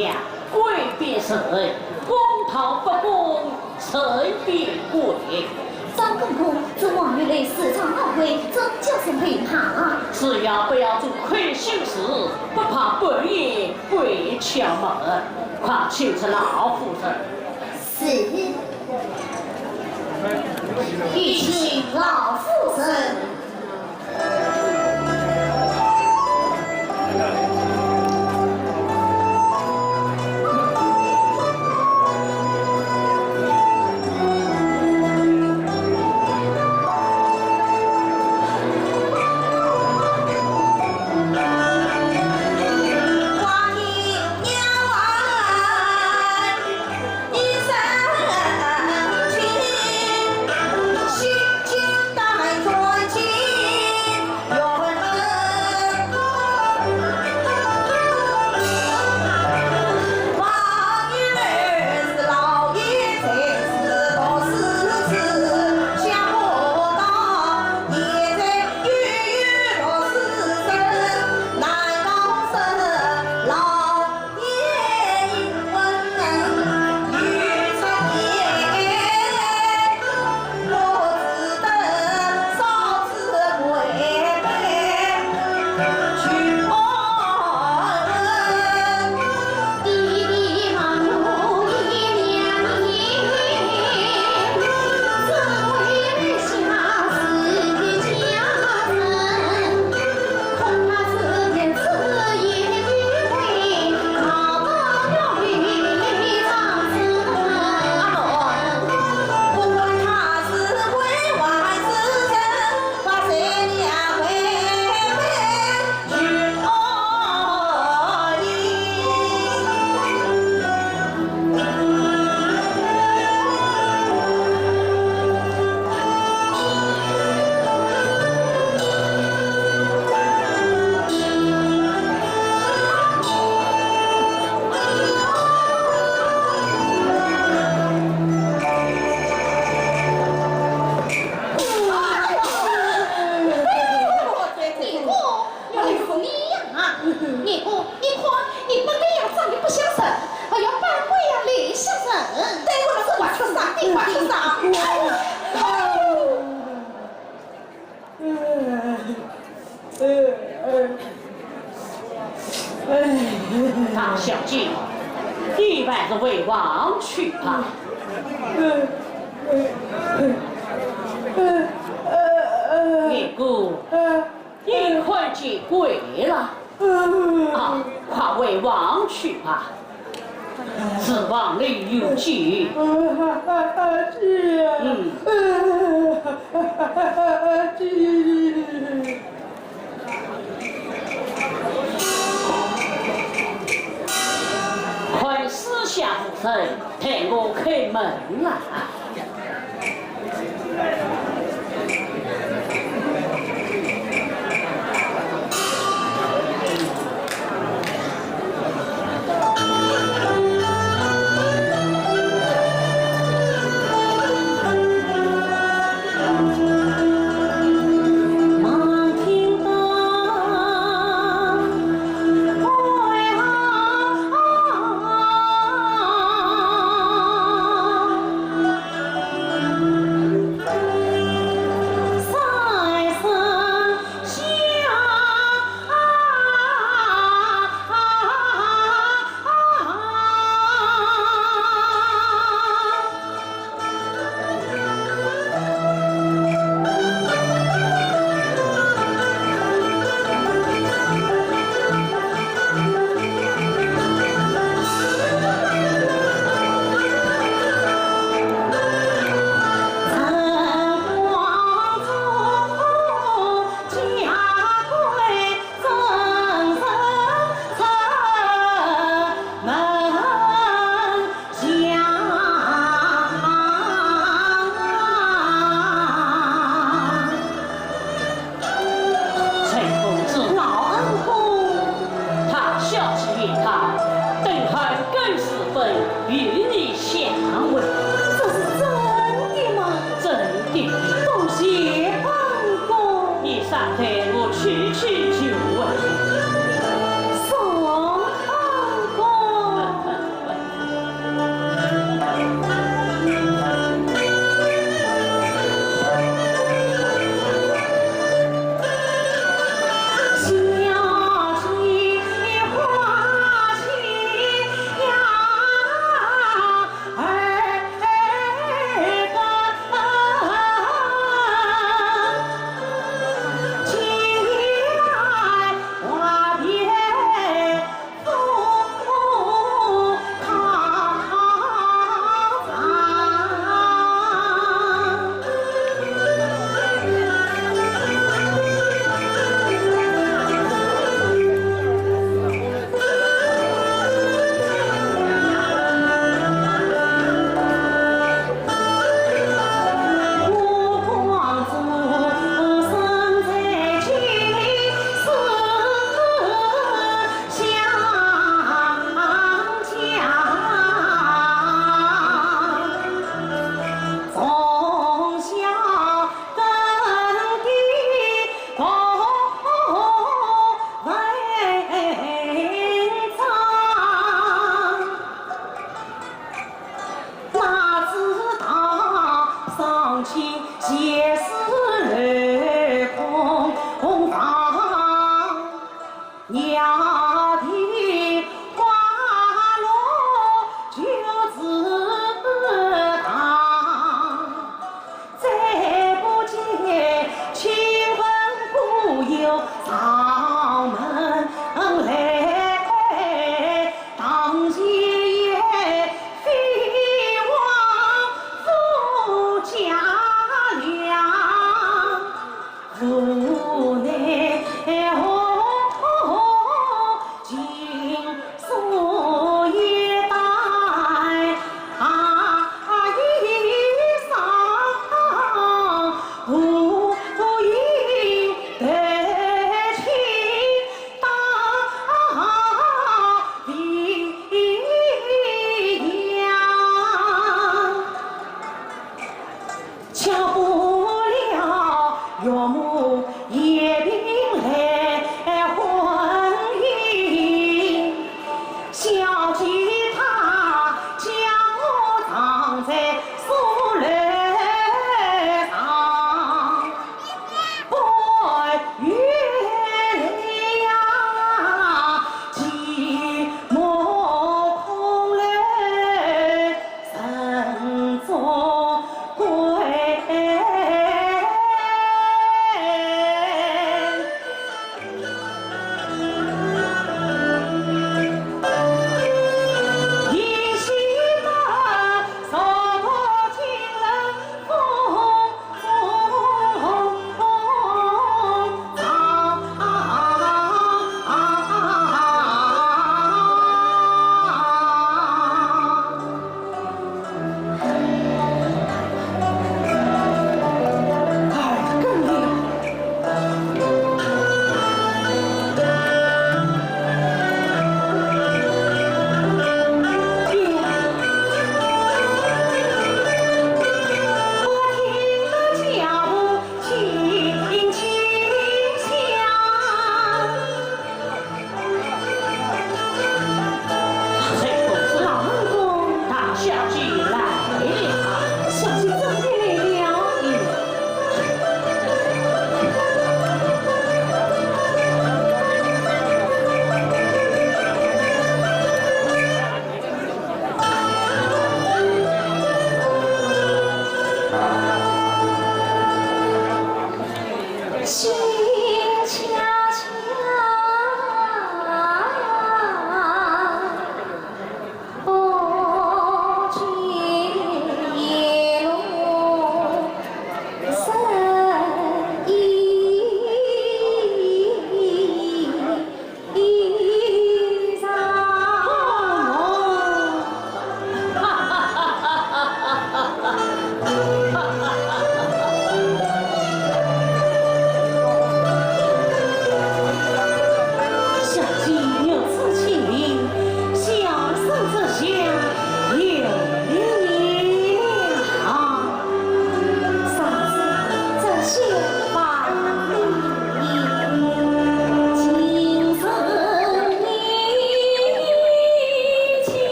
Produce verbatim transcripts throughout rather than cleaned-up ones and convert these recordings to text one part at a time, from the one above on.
呀，贵必胜，公道不公，胜必贵。张公公，这王玉雷恃强而为，真叫人害怕。只要不要做亏心事，不怕半夜被敲门。快请出老夫人。是。有请老夫人。哎呦，我的天！ 哎呦，你呀，你不，你看，你不该要长得不像人，还要扮鬼呀，来吓人。对我那是活畜生，你活畜生。哎呦，大小姐，你还是回房去吧。二哥， 你看见鬼了？啊，快回房去吧，书房里有酒。嗯。快，四下无人，待我开门啊。 陈公子。老恩公。大小姐言道，等候更时分，与你相会。这是真的吗？真的。多谢恩公。你稍待，我去去就回。送恩公。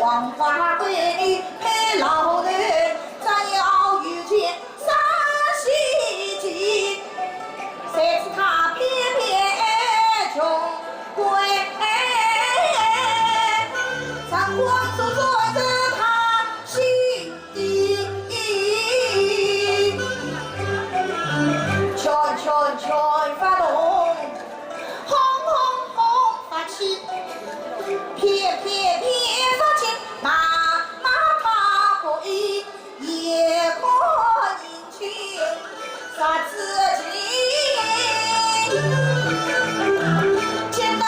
黄花闺女配老头，只要遇见啥稀奇，谁知她偏偏穷鬼，辰光速速使她心地，圈圈圈发动，轰轰轰发起，偏偏偏发进妈妈她不依。 也可认清啥子情，见得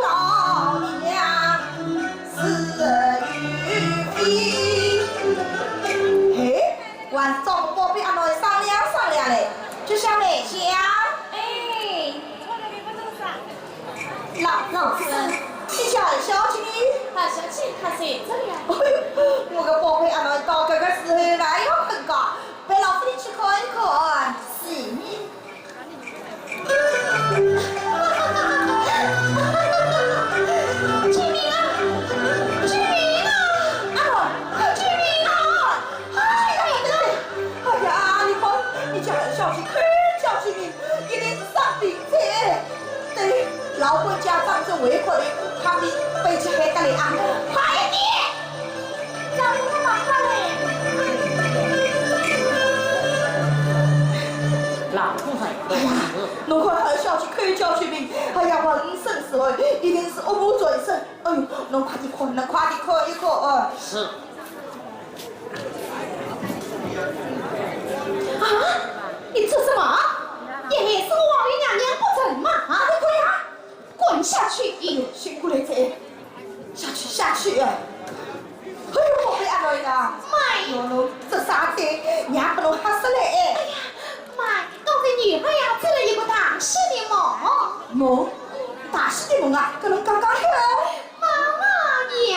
老娘是与非。嘿，还是找个宝贝阿妹商量商量嘞，就像梅香。哎， 老老实实，你叫小姐呢？啊，小姐，她睡着了。哎呦，我个宝贝阿妹到这个时候还要困觉，陪老夫人去看一看，是呢。救命啊！救命啊！啊，救命啊！哎呀，不得了！哎呀，你看，你叫小姐，快叫救命！ 一定是生病哉。对，老管家张嘴胃口的，快点背起海带来啊！快点！张嘴快点嘞！老夫人，哎呀，侬看，小姐快叫救命！哎呀，浑身是汗，一定是恶魔缠身。哎呦，侬快点看，侬快点看一看啊！是。 啊，你做什么？也是我与娘娘不成嘛！啊，你滚呀！滚下去！哎呦，辛苦了这，下去，下去！哎呦，宝贝阿妹呀！妈！哎呦，侬这啥子？娘把侬吓死了哎！哎呀，妈，刚才女儿呀做了一个大些的梦。梦？大些的梦啊？跟侬讲讲看。 妈妈呀！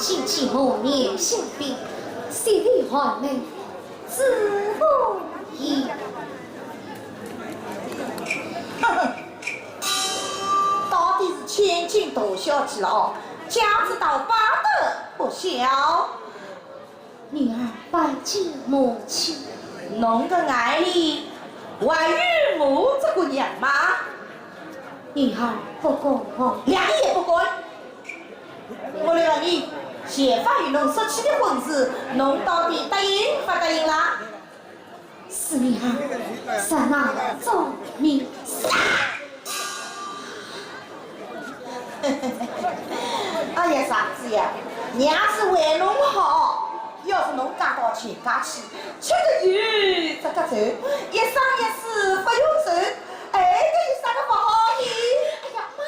亲戚母女相比，谁为寒门之母也。哼哼，到底是千金大小姐了哦，家世倒摆得不小。女儿拜见母亲。侬个眼里还有我这个人吗？女儿不敢。两个也不敢。 我来问你，前番与侬说起的婚事，侬到底答应不答应啦？是女儿，在那做媒。啥？哎呀，傻子呀，娘是为侬好，要是侬嫁到钱家去，吃个油，吃个酒，一生一世不用愁，哎，搿有啥个不好的？哎呀，妈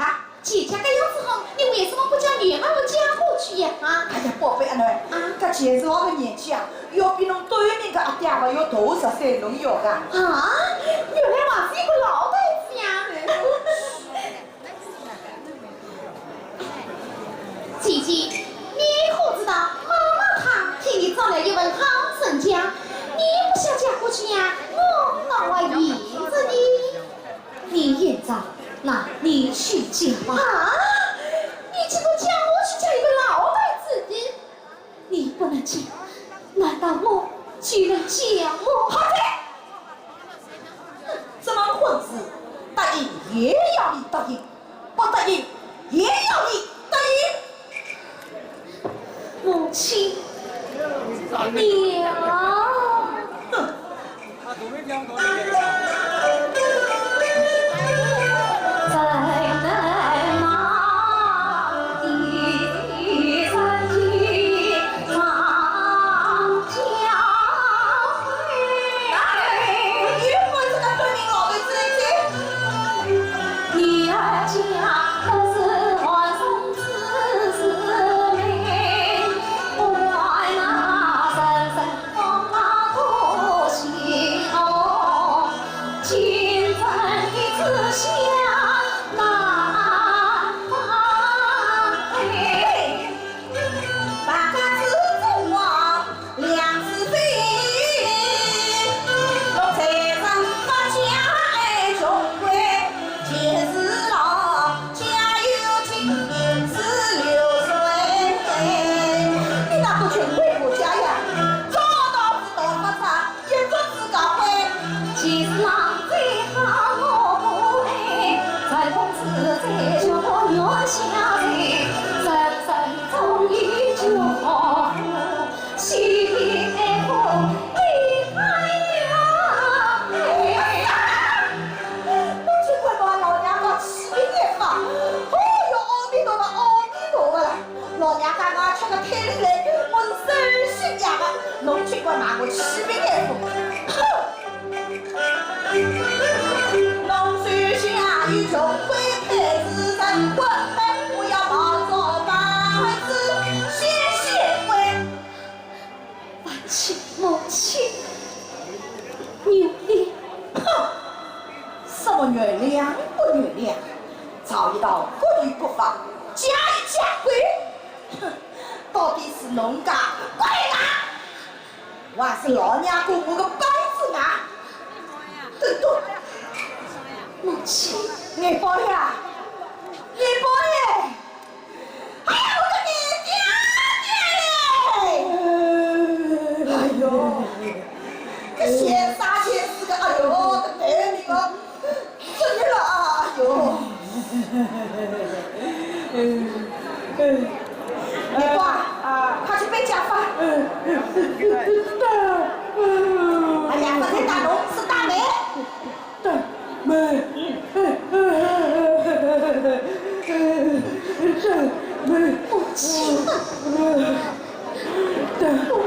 呀！ 啊？姐姐搿样子好，你为什么不叫女儿嫁过去呀？啊？哎呀，宝贝阿囡，啊？搿钱是我个年纪啊，要比侬对面个阿爹还要大十岁，侬要个？啊？原来还是一个老头子呀！姐姐，你可知道妈妈她替你找了一份好人家，你不想嫁过去呀？我倒还怨着你。 你怨着，那你去嫁吧。啊？你竟敢叫我去嫁一个老头子的？你不能嫁，难道我就能嫁我？好的，这门婚事答应也要你答应，不答应也要你答应。 母亲，娘。哼。 你那个穷鬼婆家呀，早到子倒发财，一桌子高官。 侬去看嘛，老娘家气病眼发，哦哟，阿弥陀佛，阿弥陀佛啦！老娘家我吃个退里来，我是受气呀个，侬去看嘛，我气病眼发，哼！ 父亲、母亲，原谅。哼，什么原谅不原谅？朝一道各有各法，家一家规。哼，到底是侬家怪啦，还是老娘家我个本事啊？等等，母亲。眼宝呀，眼宝耶！ 哎呀，我的爹爹嘞！哎呦，搿闲话闲事个，哎呦，搿对面个，真的了啊，哎呦。哎，爸，快去备家饭。哎呀，勿是打侬，是打你。 大妹，大妹，母亲，母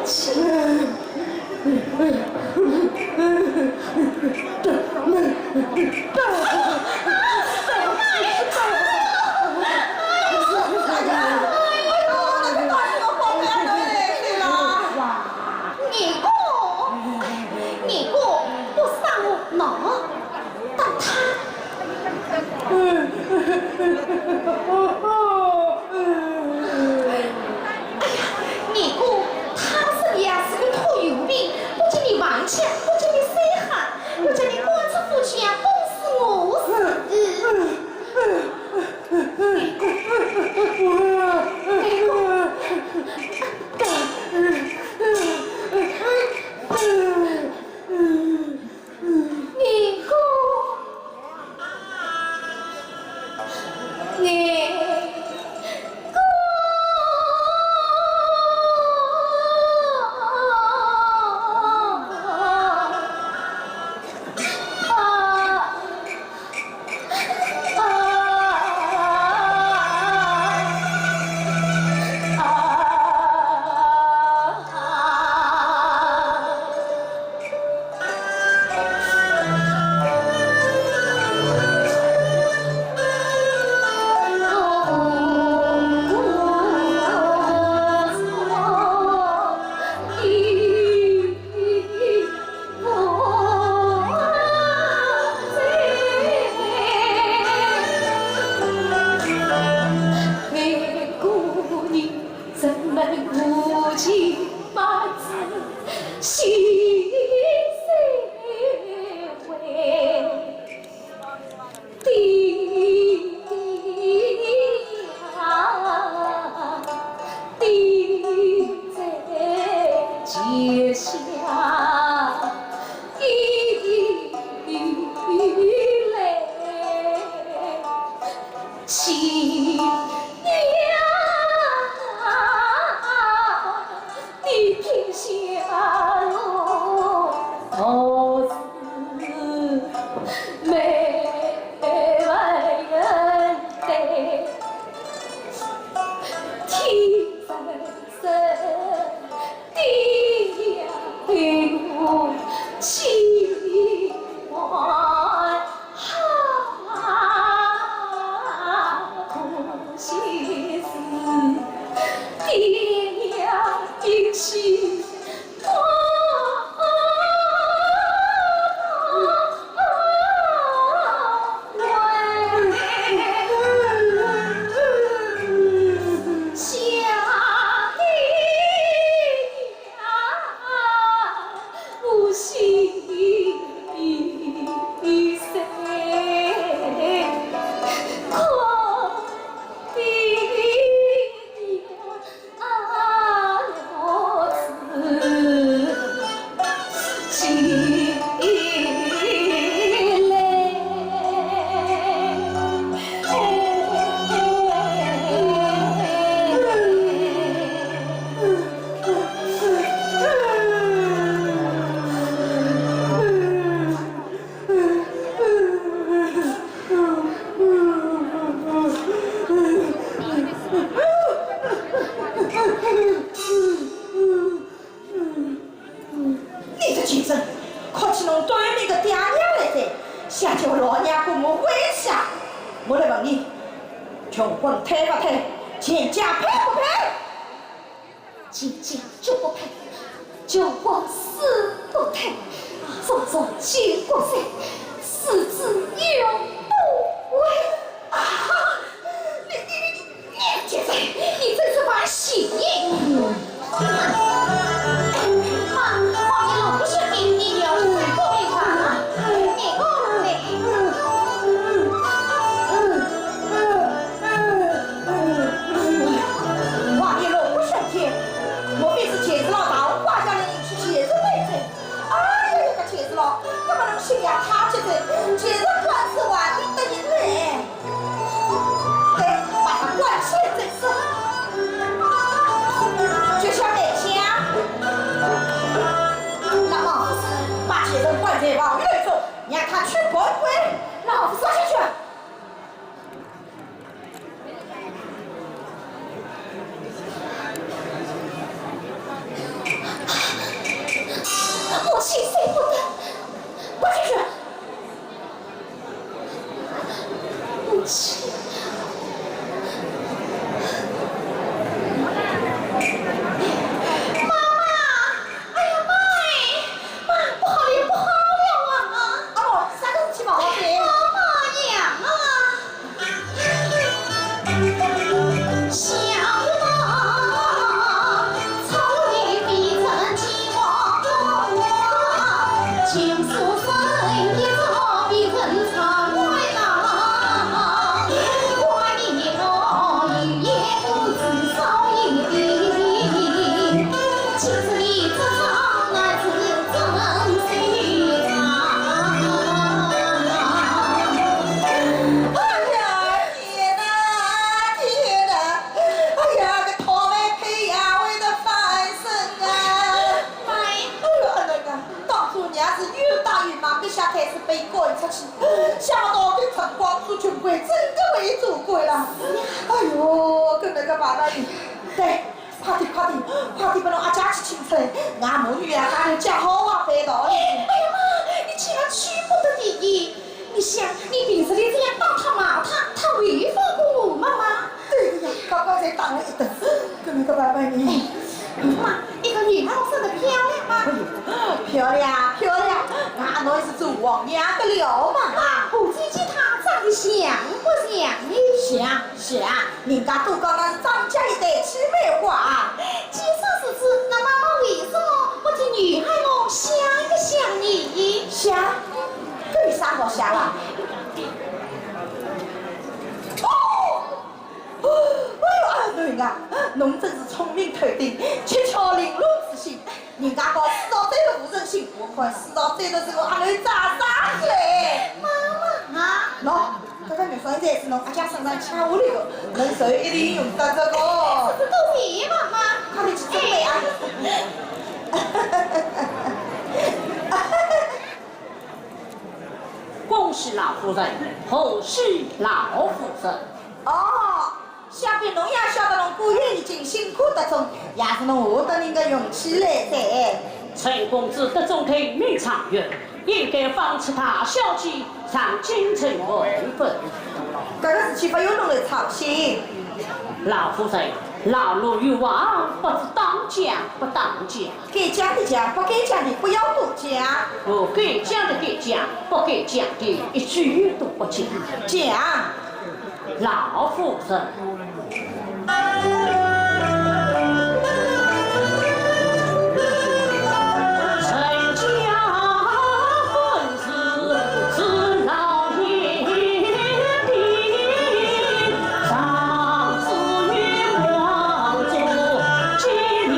亲，大妹，大妹，大妹。 你个，你个，不杀我，那打他。你这贱人，看起侬端你个爹娘来哉，想叫老娘跟我回去啊？我来问你，穷婚配勿配，全家配勿配？全家绝不配，穷婚死不配，早早九个岁，死之又不为。啊！你你你你 你这人，你真是坏心眼！妈，王爷老不想给你了，不明白了，你过来。王爷老不想听，莫非是钱氏老大人挂下了你去钱氏妹子？ 哎呀，搿个钱氏老，搿么侬心也太急哉，钱氏官司还没得人来。对，把他关起来再说。就像那天，那么把钱氏关在房里头，让他去滚滚。老夫说下去。 母亲，谁不得，不许去！母亲，妈妈，哎呀妈哎！ 妈，不好了，不好了啊！阿婆，啥个事体嘛？妈妈呀！哎呀，天哪，天哪！哎呀，搿讨饭配爷会得翻身啊！妈呀！哎呦，阿囡啊，当初娘是又打又骂，搿下开始被赶出去，想勿到搿辰光做穷鬼真的会做官了。哎呦，搿能个办法呢？对， 快点，快点，快点拨侬阿姐去请出来，俺母女两家头讲好话办道理。哎呀妈，你千万去不得的。你想，你平时里这样打他骂他，他会放过我们吗？对的呀，刚刚才打了一顿，搿能个办法呢？哎，妈，你看女儿生得漂亮吗？哎呦，漂亮，漂亮，俺囡是做王爷的料嘛。啊，我最近她长得像不像呢？像，像。 人家都讲那是张家一代七美花。既然如此，那妈妈为什么不替女儿我想一个想呢？想？搿有啥好想啊？哦，哦，哎呦，阿囡啊，侬真是聪明透顶，七窍玲珑之心。 人家讲世道难得无人心，我看世道难得是我阿囡长大起来。妈妈啊！喏，搿个玉扇才是侬阿姐身上抢下来的，侬就一定用得着个。这都是妈妈。快点去准备啊！恭喜老夫人，贺喜老夫人。哦，想必侬也晓得侬姑爷已经辛苦得中，也是侬下得人个运气来哉。陈公子得中头名状元，应该赏赐大小姐上京城还礼。搿个事体勿用侬来操心。老夫人，老奴有话不知当讲不当讲。该讲的讲，不该讲的不要多讲。哦，该讲的该讲，不该讲的一句都不讲。讲。 老夫人。陈家婚事是老爷定，上至女皇做奸佞。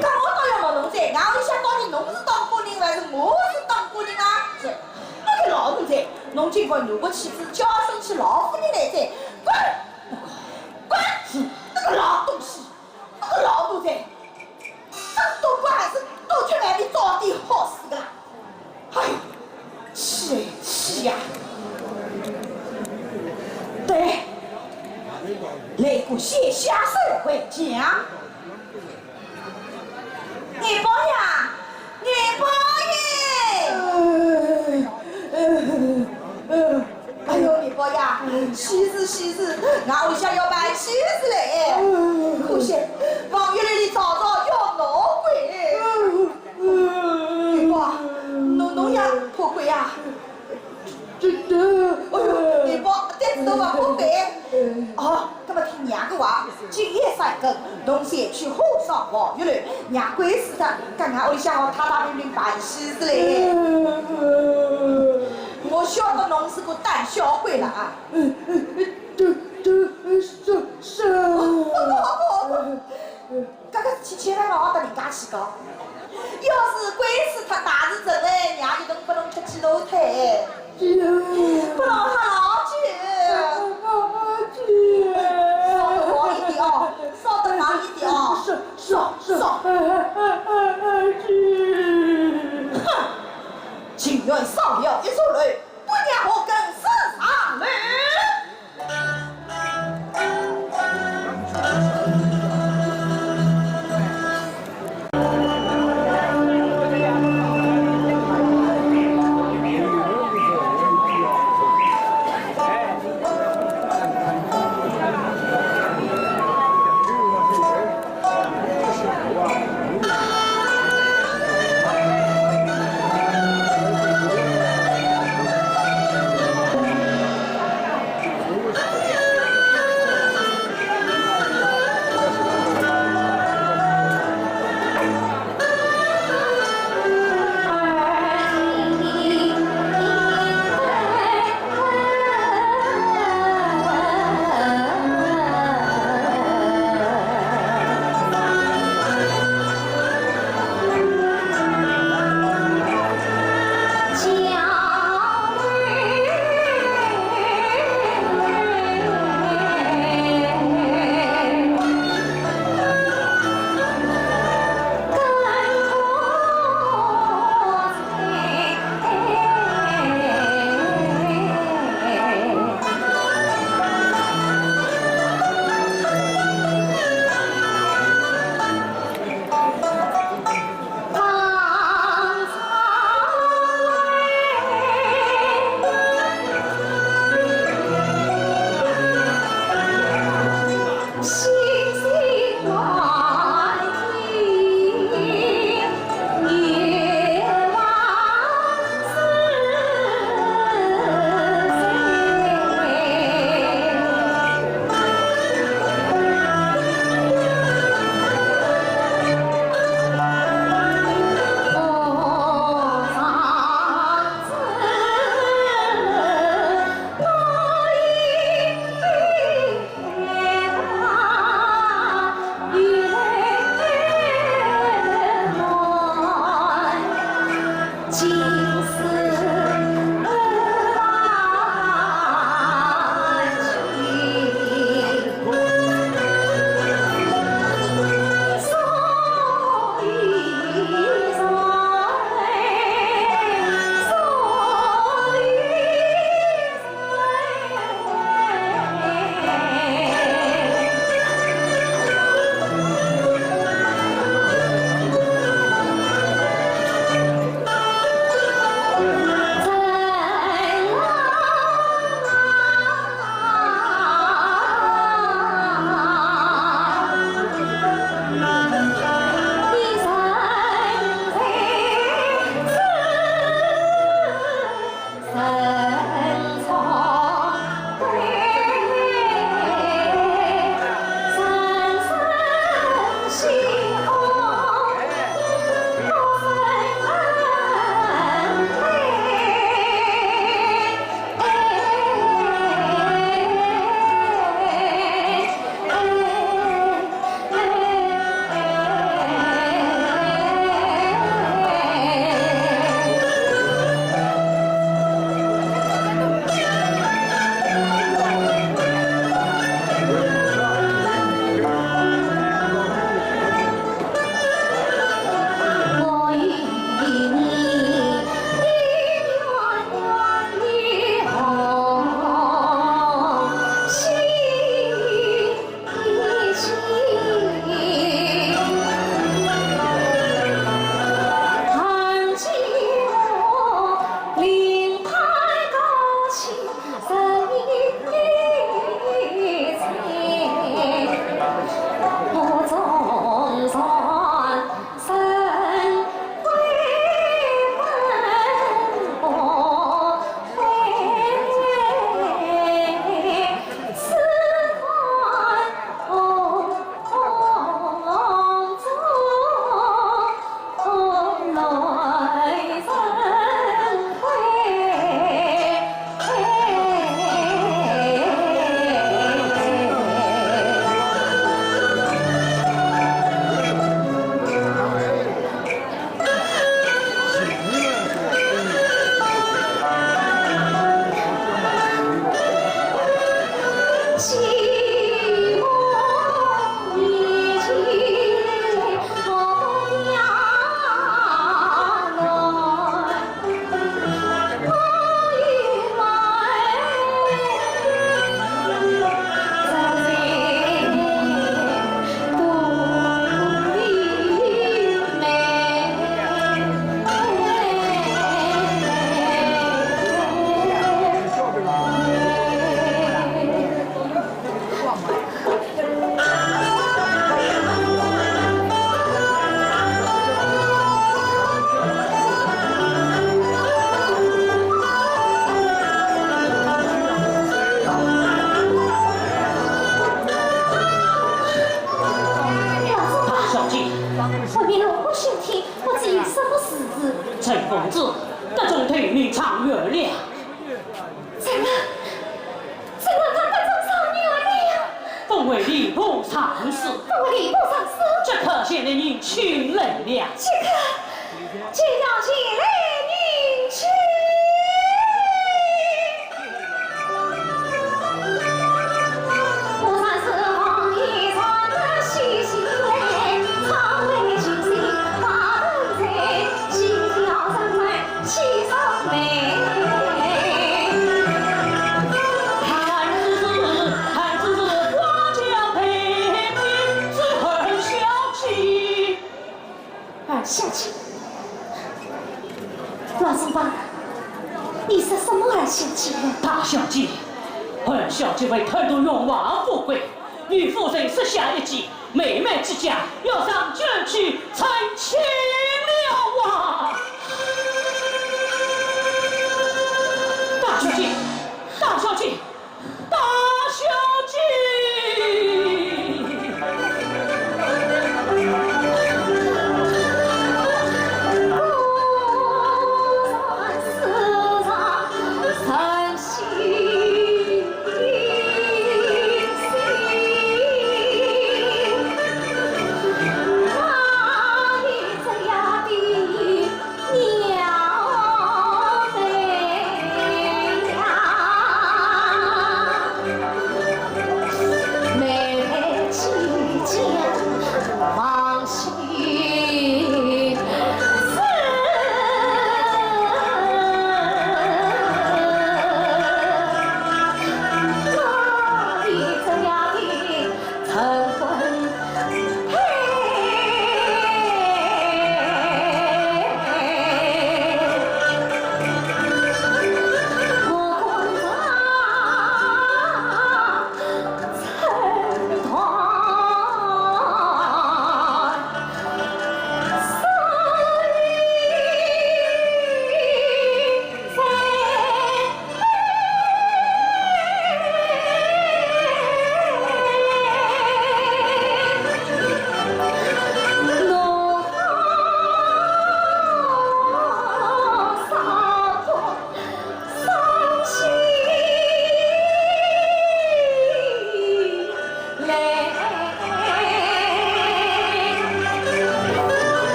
搿我倒要问侬哉，外头向到底侬是当官人还是我是当官人啊？是，那个老奴才，侬竟敢拿我妻子交身去老夫人来哉，滚！滚！那个老东西，那个老奴才，真当官还是到这来里找点好事的啦？ 哎呦，气哎气呀！对，来个先下手为强。二伯爷，二伯爷！哎呦，二伯爷，喜事喜事，俺屋里向要办喜事嘞！可惜，王玉来里早早要闹鬼。 二伯，侬侬也怕鬼呀？真的。哎呦，二伯，胆子大啊，怕鬼。哦，那么听娘个话，今夜三更，侬前去火烧房月楼，让鬼使他，刚刚屋里向好太太平平办喜事嘞。我晓得侬是个胆小鬼了啊。这这是是。好个好个好个。 搿个事体千万勿好搭人家去讲。要是鬼使脱大事成了，娘一顿拨侬吃几篓菜，拨侬吓老久。烧得旺一点哦，烧得旺一点哦。是是是。哼，情愿烧了一座楼，不让我跟死上楼。陈公子，得中头名状元了。怎么，怎么他得中状元了？封为吏部尚书。封为吏部尚书？即刻前来迎亲来了。即刻，即刻前来迎亲。 二小姐，老祖宗，你说什么二小姐呀？大小姐，二小姐为贪图荣华富贵，与夫人设下一计，妹妹之家要上京去成亲了啊！大小姐，大小姐， 大小姐。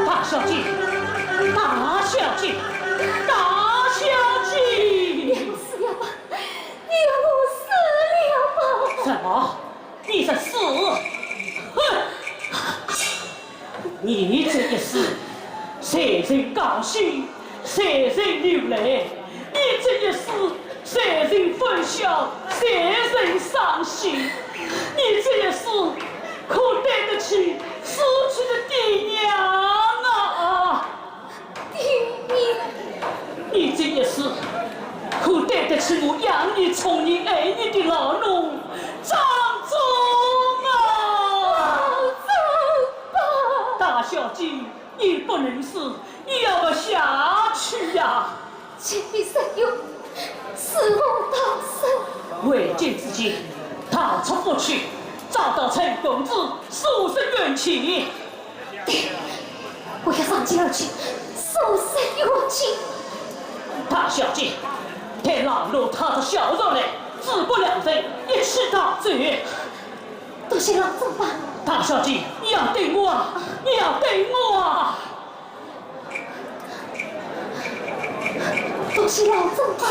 大小姐，大小姐，大小姐！你要死了吧？你要我死了吧？什么？你是死？哼！你这一死，谁人高兴？ 谁人流泪？你这一死，谁人欢笑？谁人伤心？你这一死，可对得起死去的爹娘啊！爹娘？你这一死，可对得起我养你、宠你、爱你的老奴张忠啊！老忠伯！大小姐， 你不能死，你要活下去呀！请你赦我，恕我大赦。回京之前，踏出府去，找到陈公子，诉说冤情。对，我要上京而去，诉说冤情。大小姐，待老奴带着小人来，诸葛亮等一起逃走。 多谢老祖宗。大小姐，你要等我啊，你要等我啊！多谢老祖宗。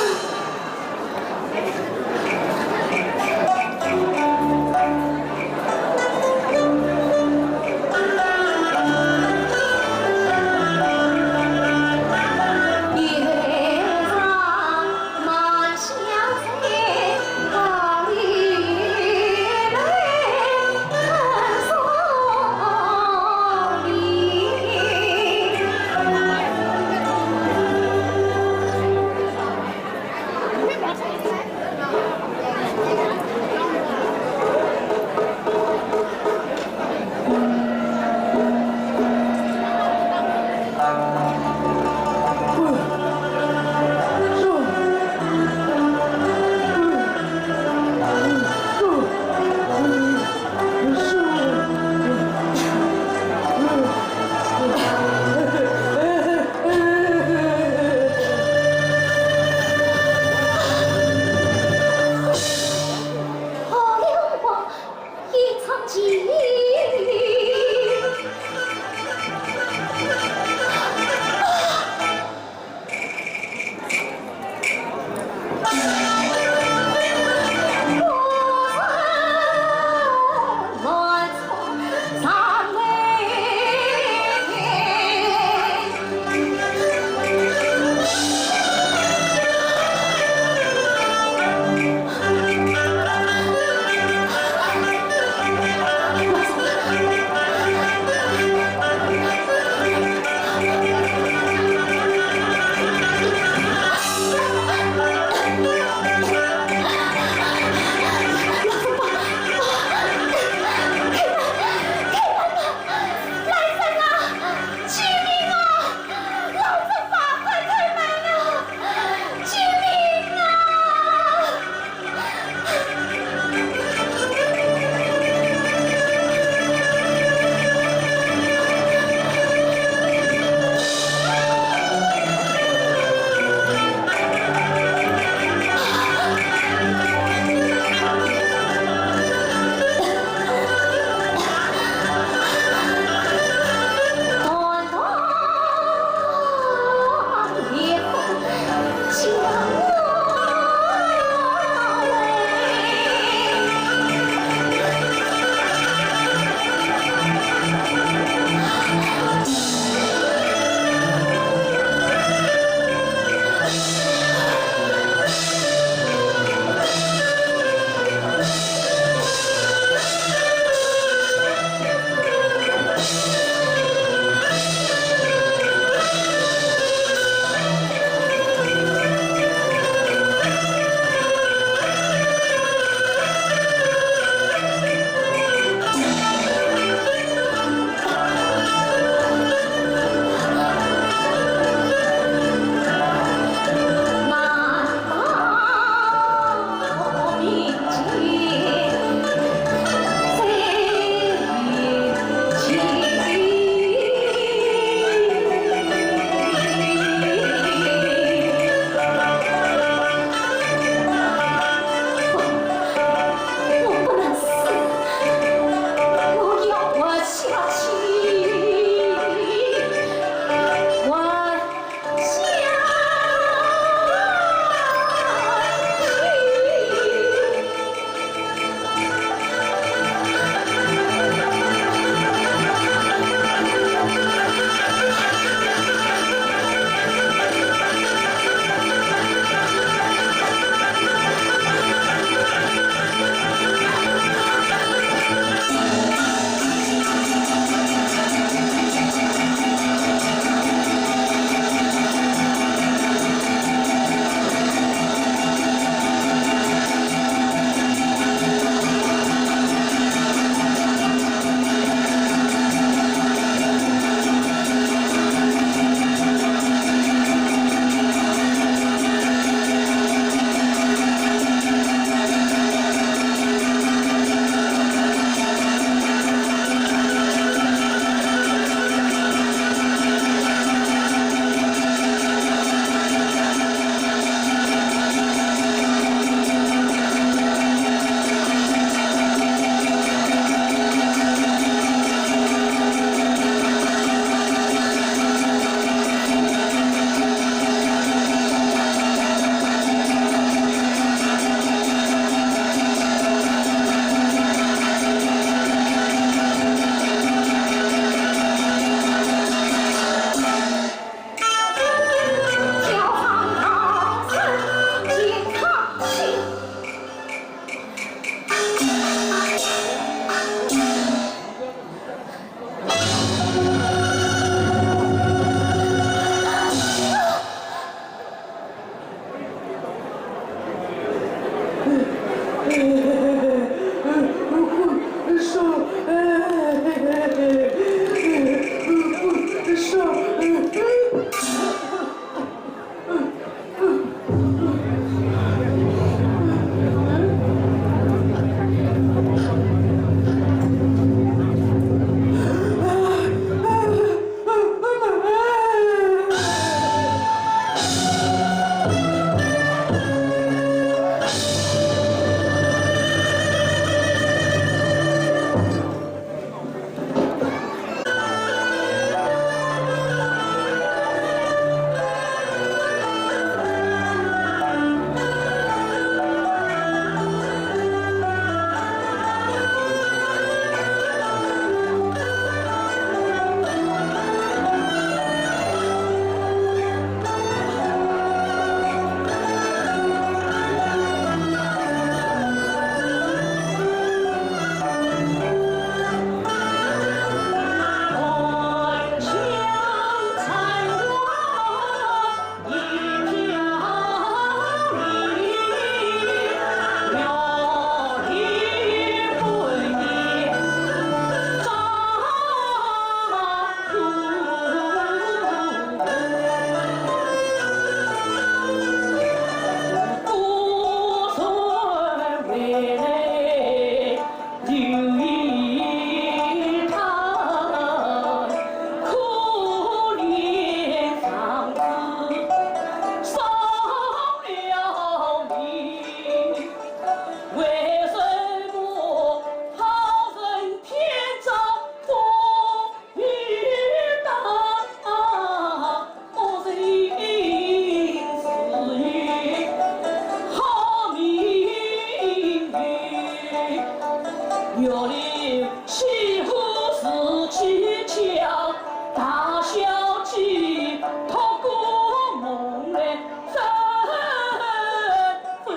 西湖四起桥，大小姐托孤梦来分飞。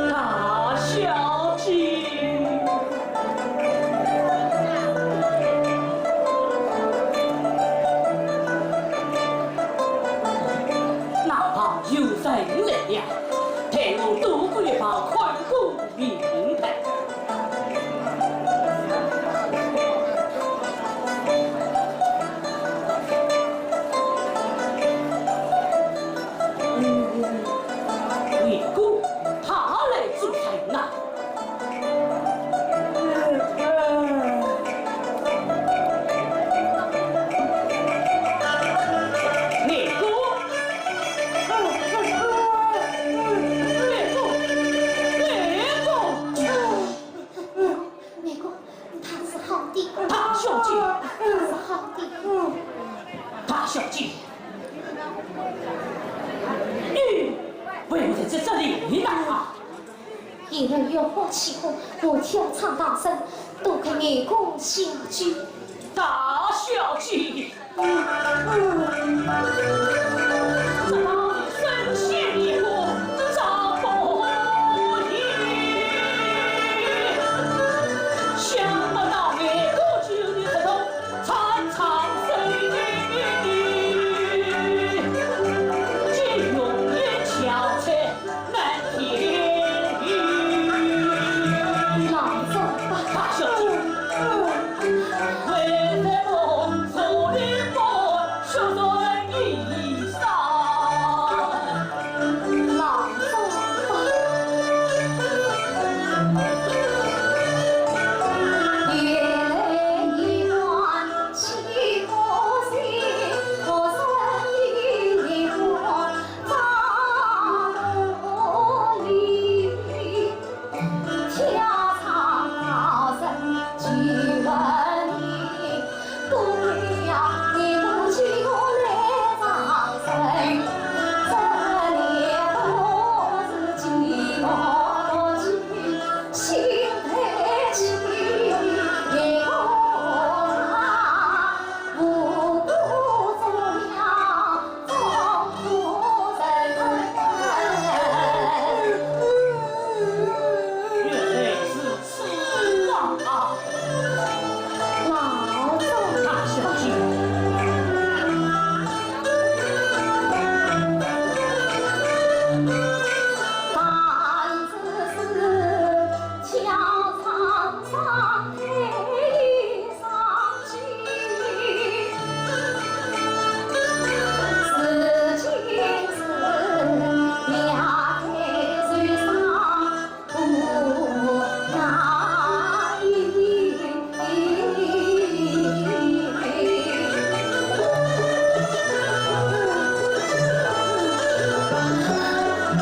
大小姐。 那旁有人来了，待我渡过一旁，看个明白。嗯，你姑，她来做甚呐？ 你姑，你姑，你姑。你姑，她是好的。大小姐。她是好的。大小姐，你为何在这里呢？ 一路月光起风，我跳窗逃生，多亏你姑小姐。大小姐，这道人生性一个张不义，想不到你姑救你这种 长长生命，金龙也憔悴难填。老祖宗，大小姐，为何我手里不说说一声？ 老祖宗。原来如此啊！老祖宗。大小姐。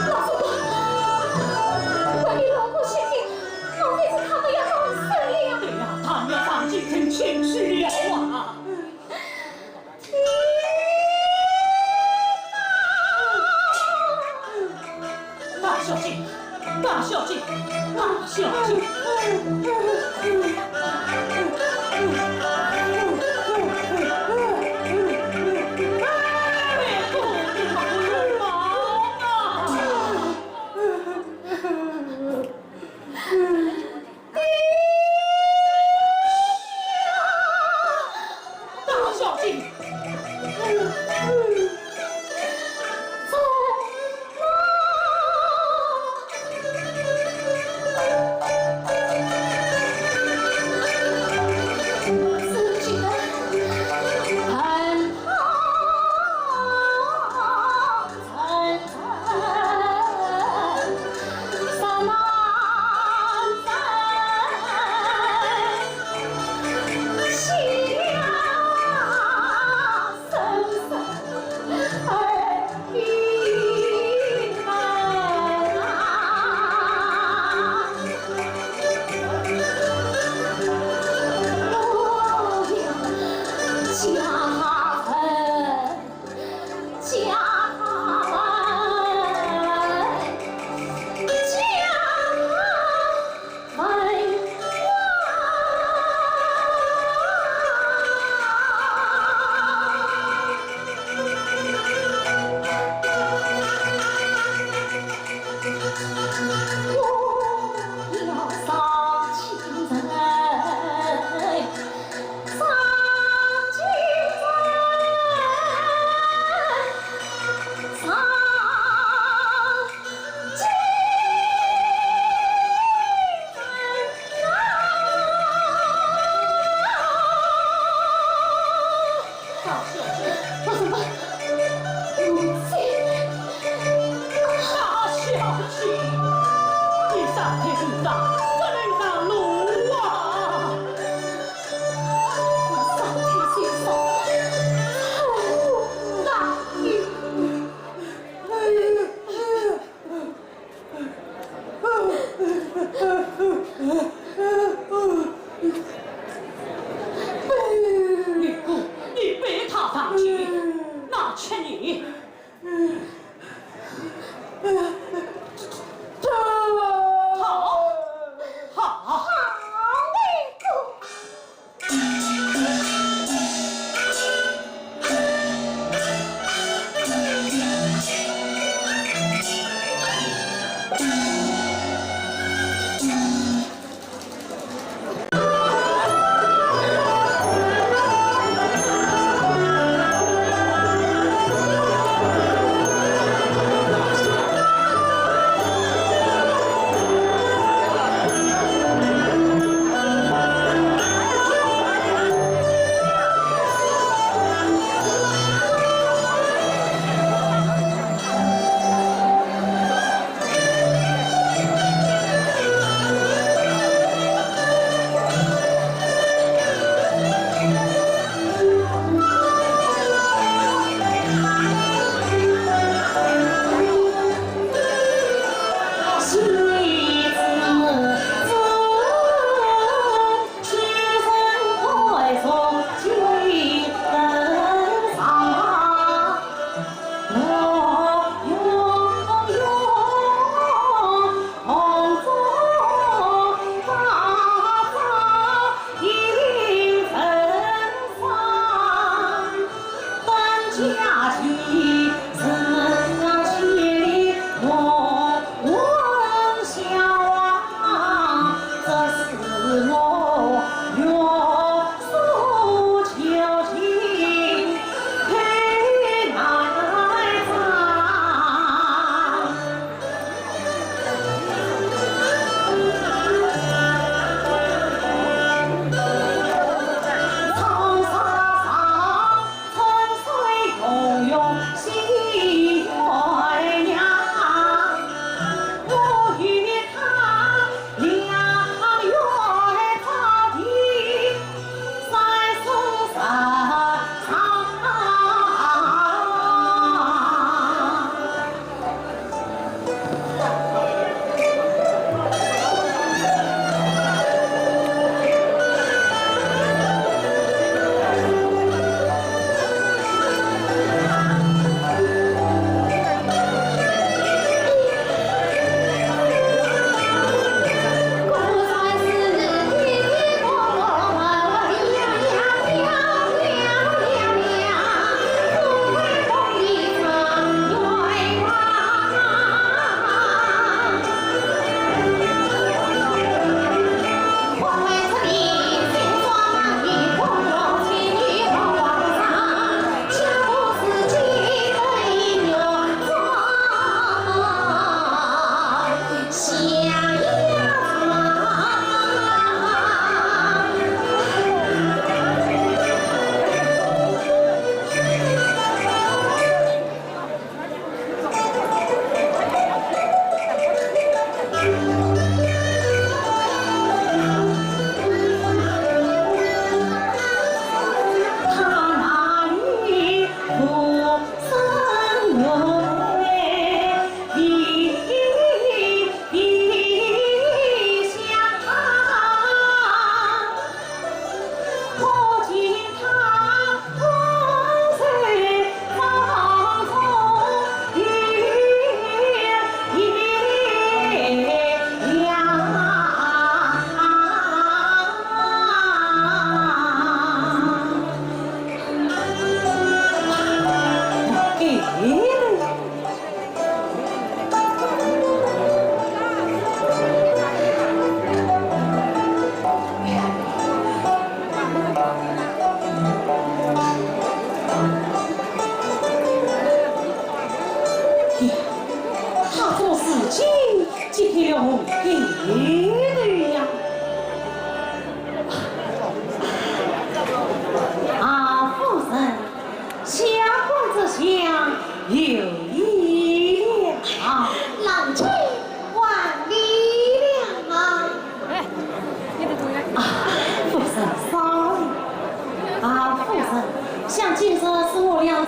老祖宗，外面锣鼓喧天，莫非是他们要动手了？对呀，他们要上京城请罪了啊！ 大小姐，大小姐，大小姐。大小姐，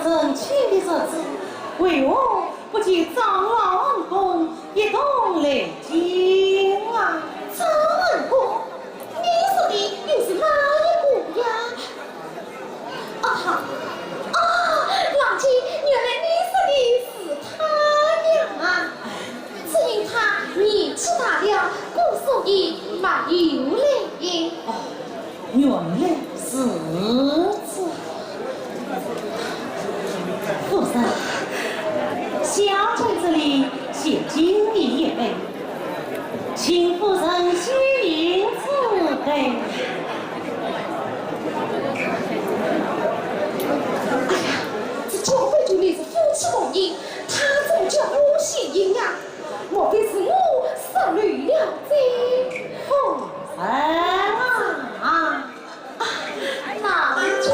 成亲的日子，为何不请长老恩公一同来见啊？长老恩公，你说的又是哪一个呀？啊哈，啊，王姐，原来你说的是他呀！只因他年纪大了，故所以没有来。哦，原来如此。夫人，小姐这里先敬你一杯。 请夫人先饮此杯。哎呀，这交杯酒乃是夫妻同饮，他怎么叫我先饮呀？莫非是我失礼了哉？夫人啊！啊，那就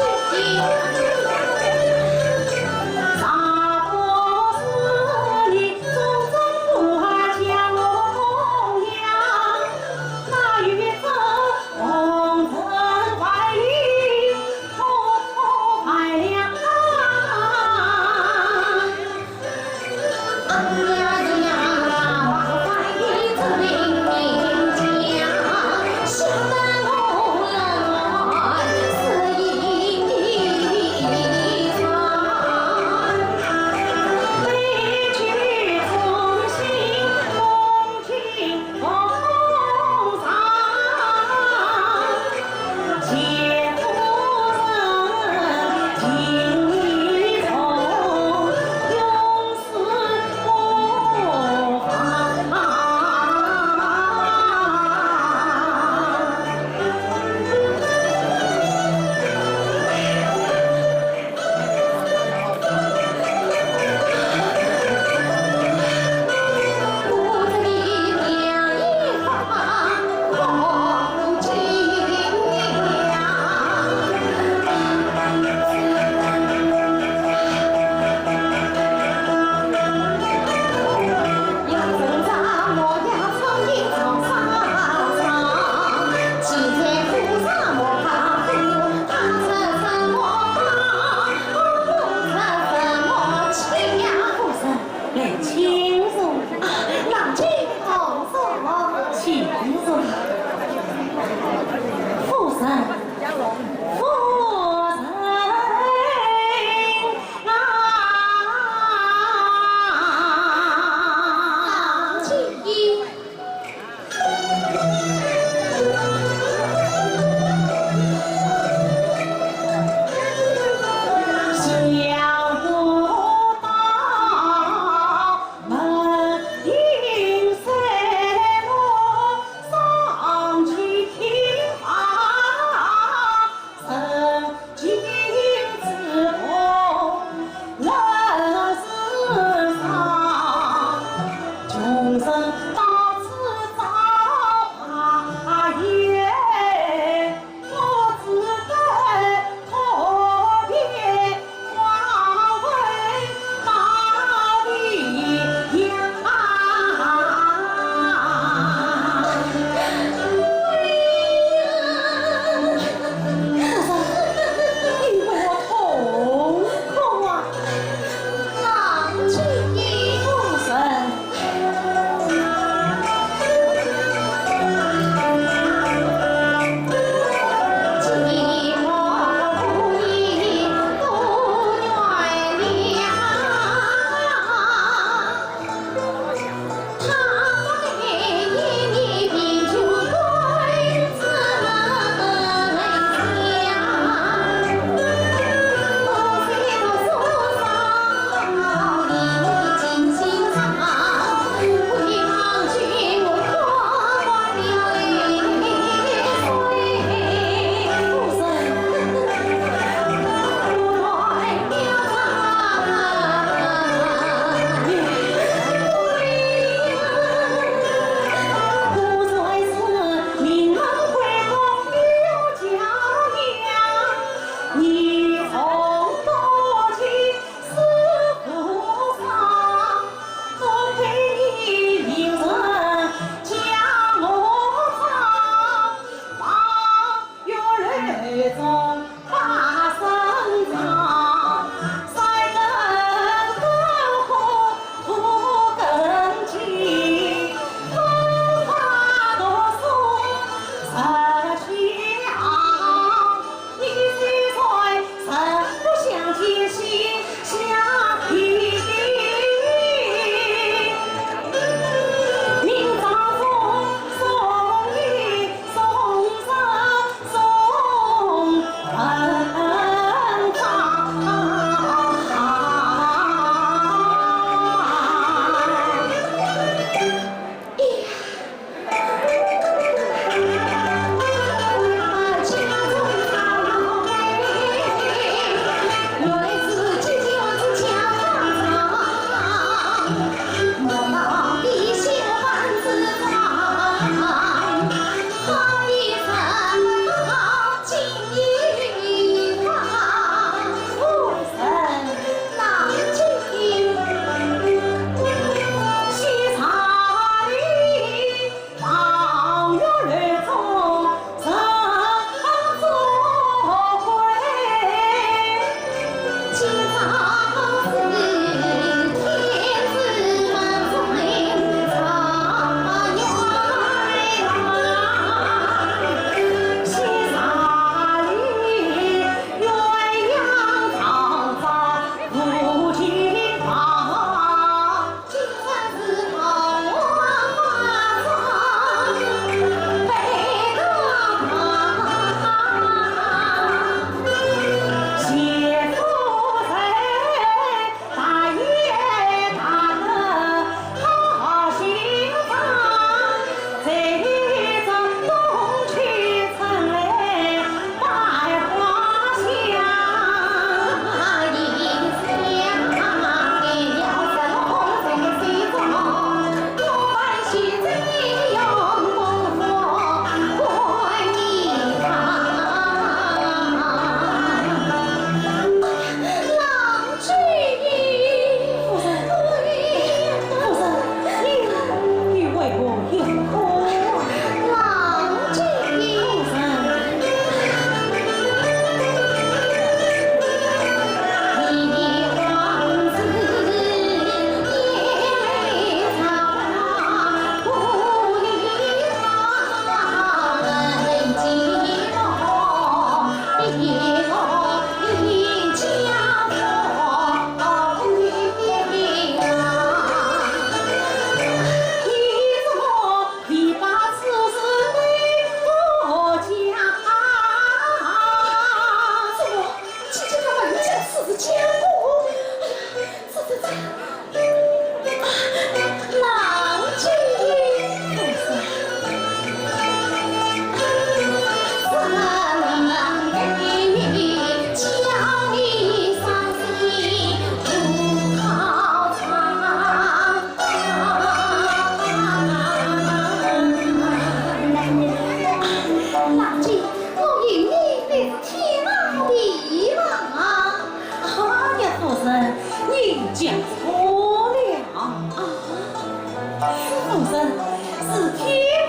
是天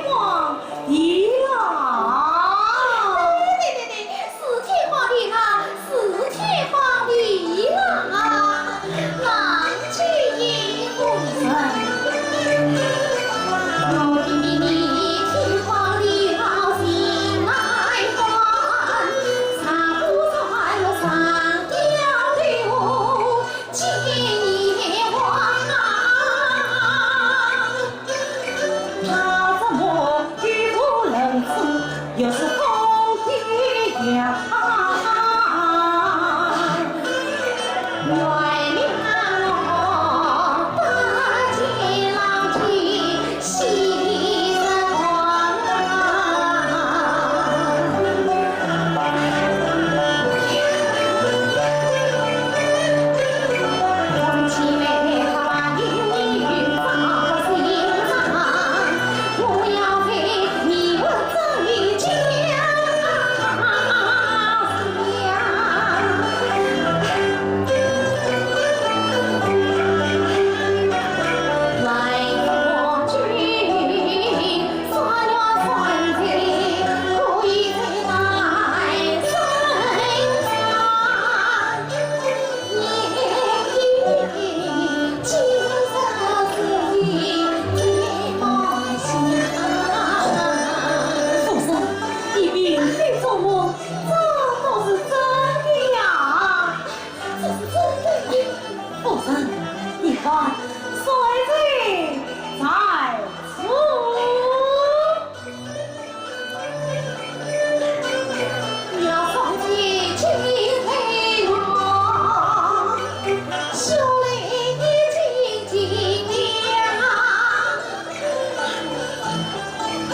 荒地老。对对对对，是天荒地老，是天荒地老啊！夫人，你并非做梦，这都是真的呀。这是真的。夫人，你看，谁在此？ 夫人，请。大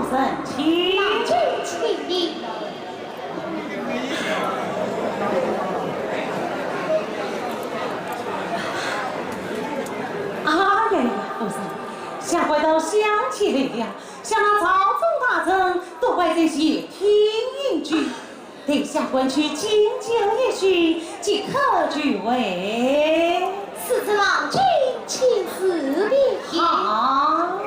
人请。 哎呀呀，夫人，下官倒想起来了，想那朝中大臣都怪这些听音句，待下官去进酒一巡，即刻就回。是，是，郎君请自便。好。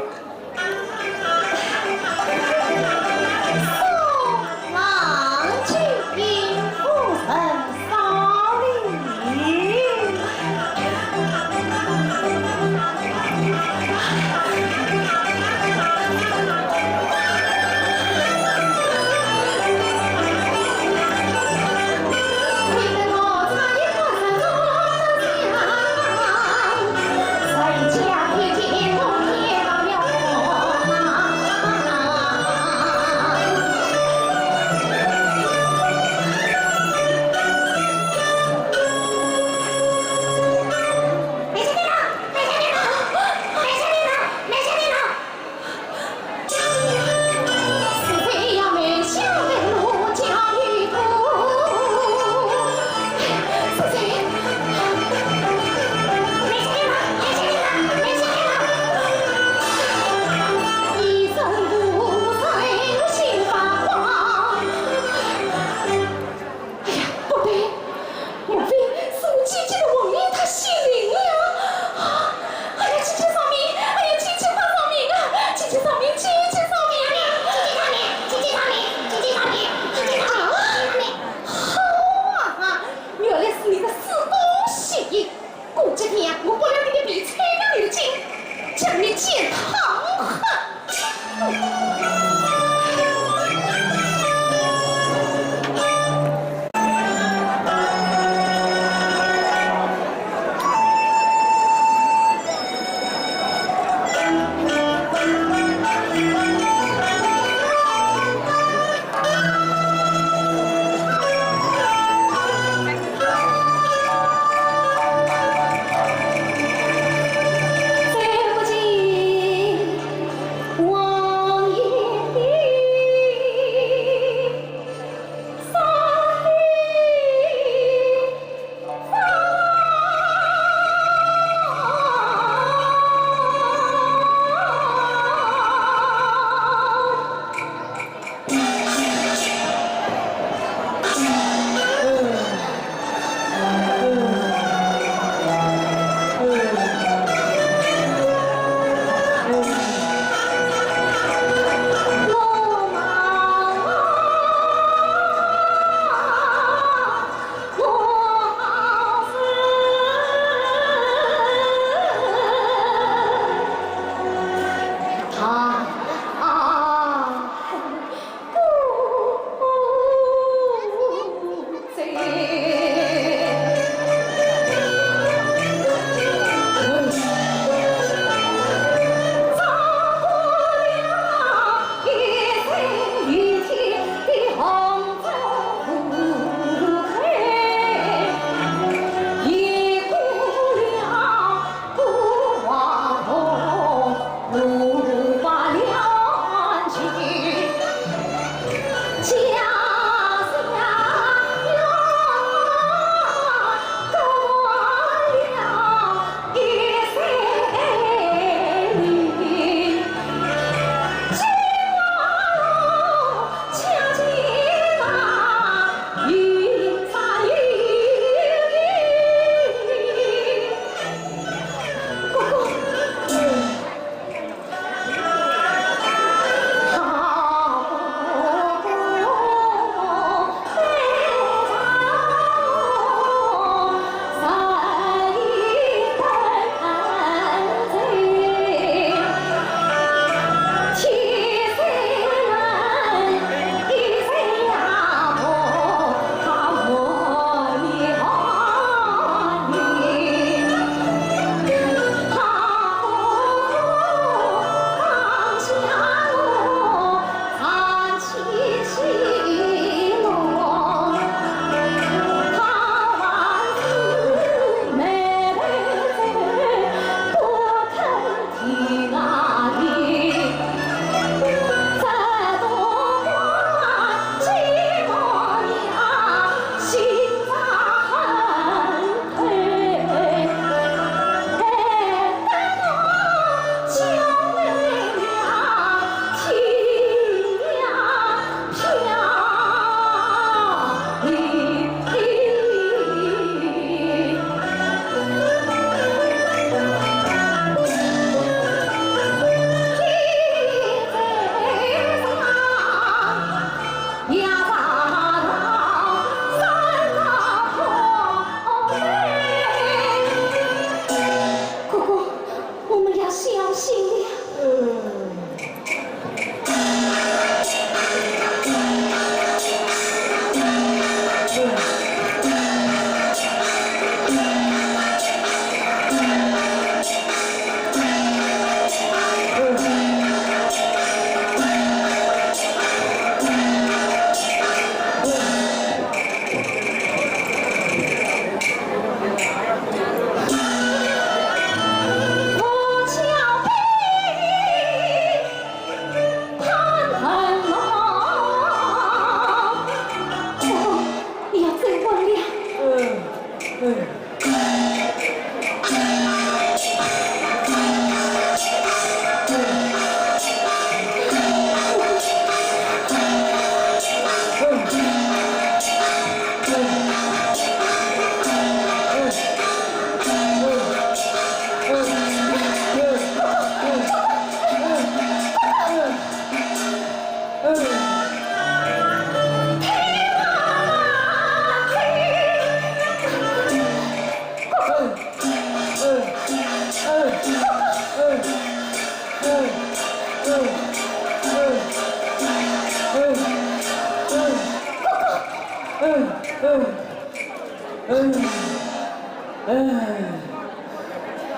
娘，我剥了你的皮，拆了你的筋，将你践踏。哼！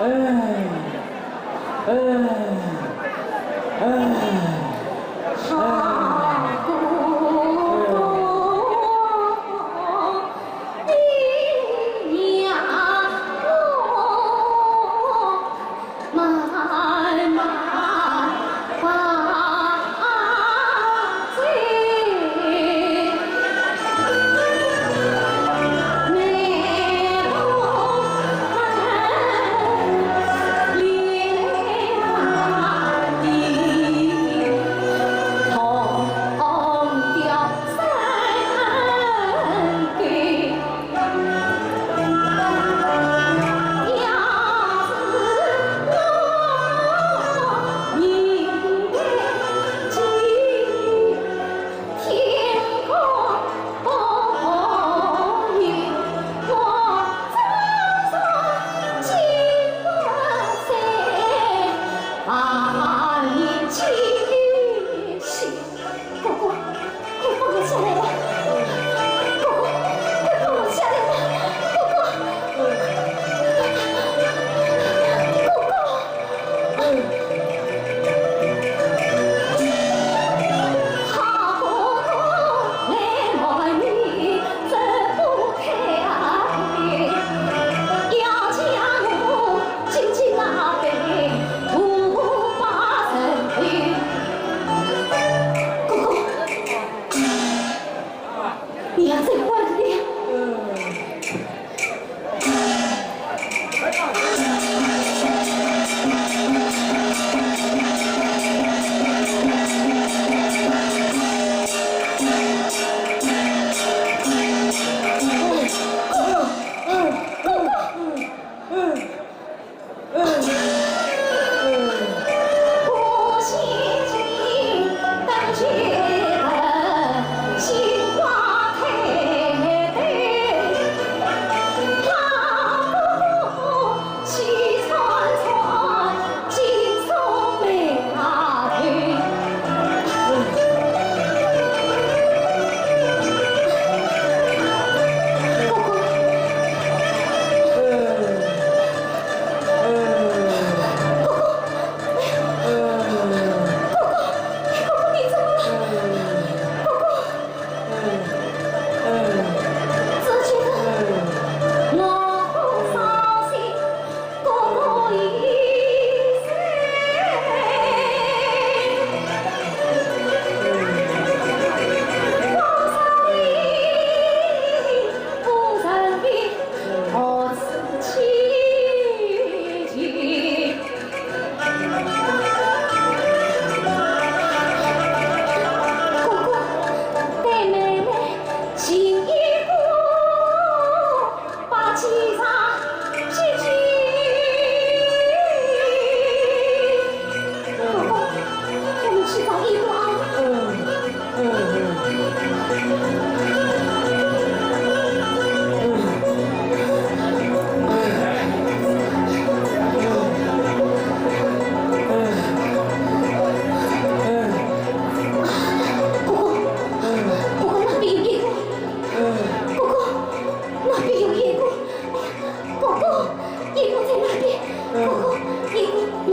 哎，哎，哎，哎。哥哥，快放我下来吧！哥哥，快放我下来吧！哥哥，哥哥。哥哥，你要再坏了。哥哥，哥哥，衣服在哪里？哥哥，衣服拿。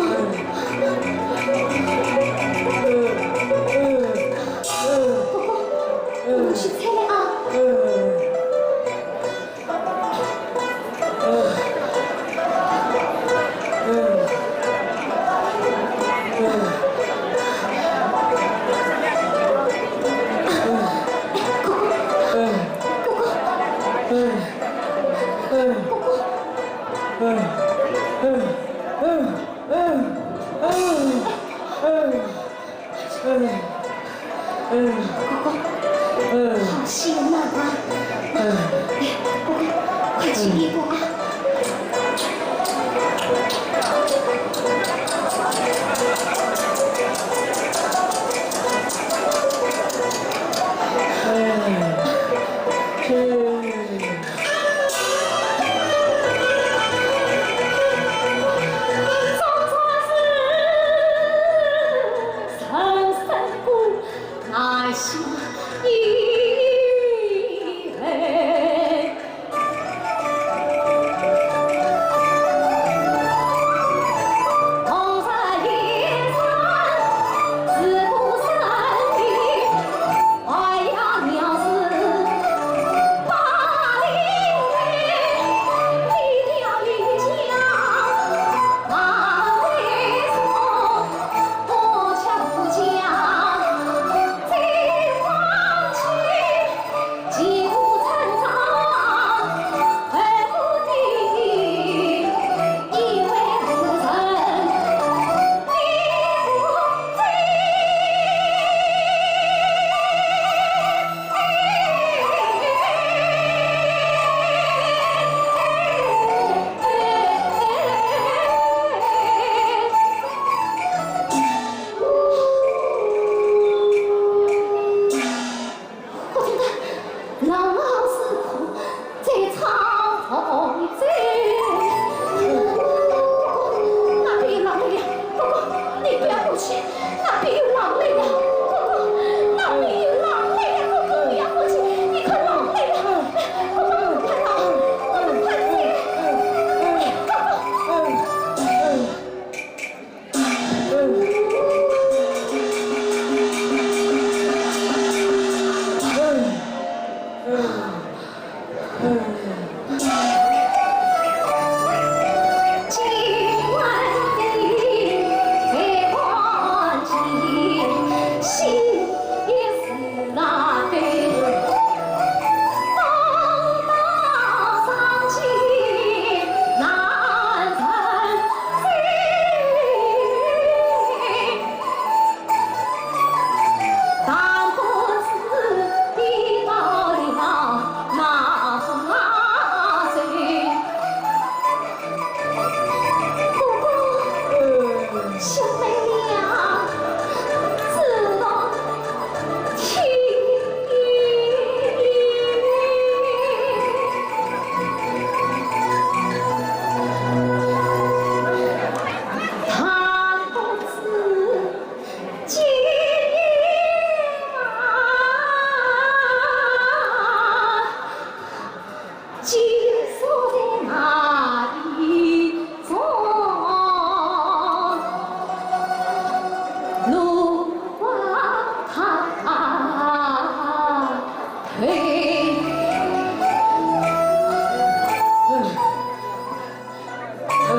哥哥，我们去采了啊。哥哥，哥哥。 哥哥，好险呐啊！哎，哥哥，快去一步啊！喂，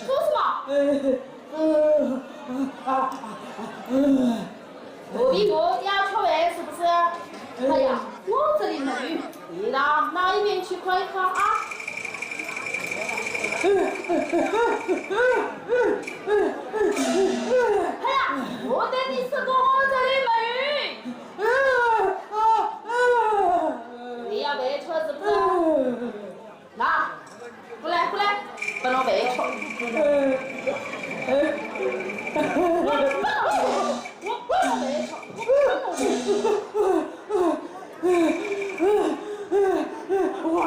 做什么？隔壁我家缺位是不是？哎呀，我这里没有，你到那一边去看一看啊。哎呀，我对你说过，我这里没有。你要被车是不是？ 来，过来，过来，帮我喂一口。我不能喂，我不能喂一口，我不能喂。哇！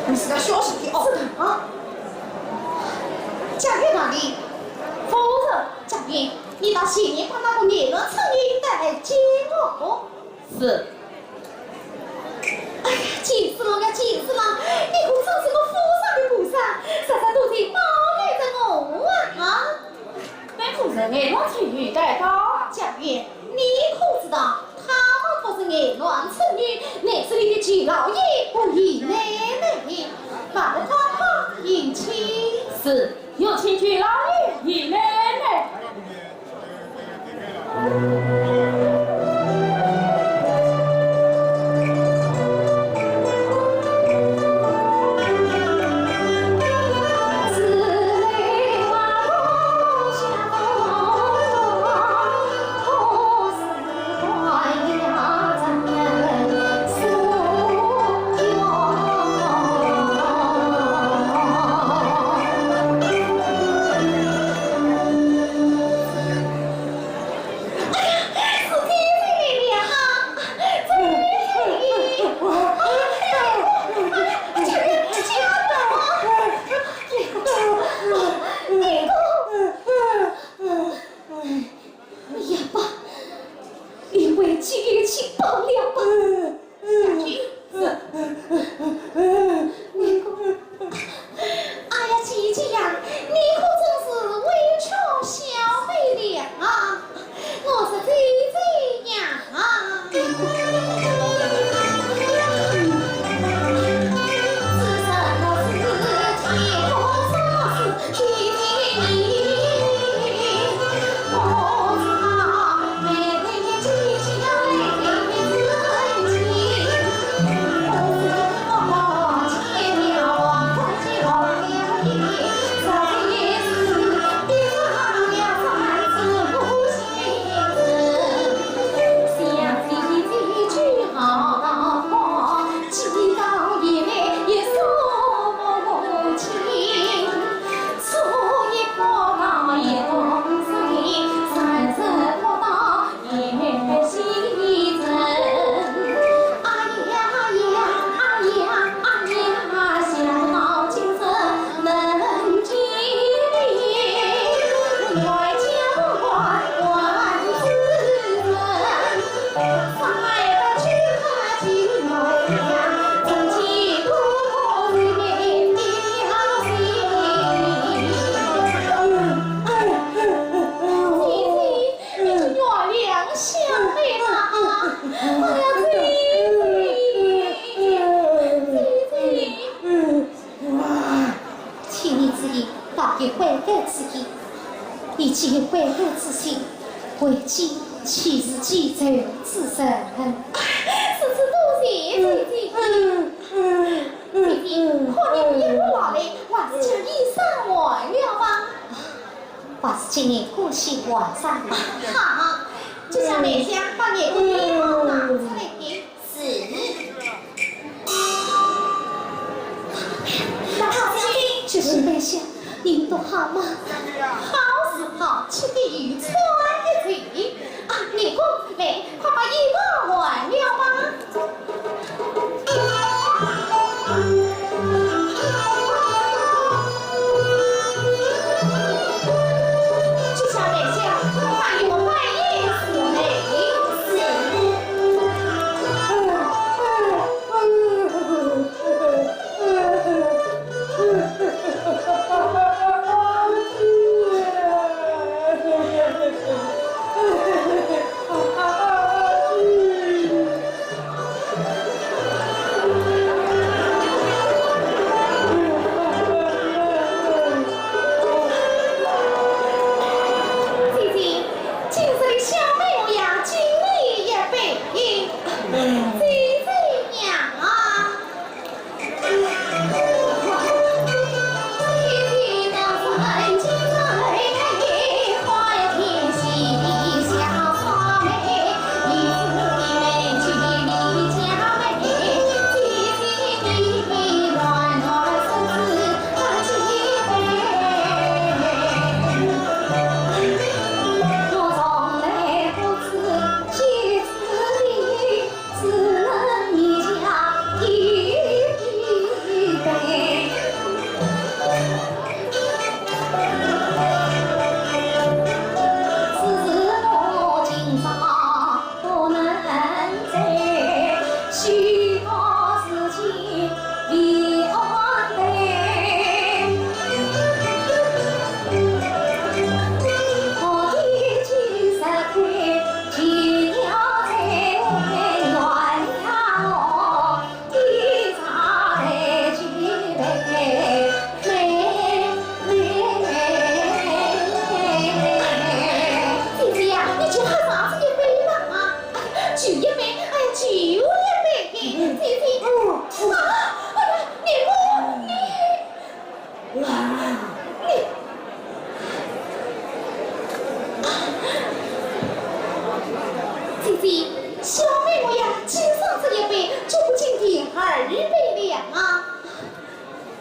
你是个小心点哦。是的啊。家院哪里？夫人。家院，你到前面把那个野男青年带见我。是。哎呀，见笑了呀，见笑了，你可真是个富商的富商，啥啥都在包盖着我啊！啊？被夫人眼中青女带到。家院，你可知道，她们不是野男青女，乃是你的舅老爷和姨奶奶。还不快快迎亲？是，有请舅老爷、姨奶奶。哎呀，爸，你为姐姐去跑了吧。家俊。你可，哎呀，姐姐呀，你可真是委屈小妹了啊！我说姐姐呀。 姐姐，你就原谅小妹吧。哎呀，姐姐，姐姐。 千年之后，到底悔改之日，以及悔改之心，为姐岂是记仇之人？如此多谢姐姐。姐姐，看你一路劳累，还是将衣裳换了吧。还是今日过去晚上吧。好，就叫梅香把你的衣裳拿出来给 是。那好，这是梅香，你们都好吗？好是好，吃得有穿得着。啊，你过来，快把衣裳换了吧。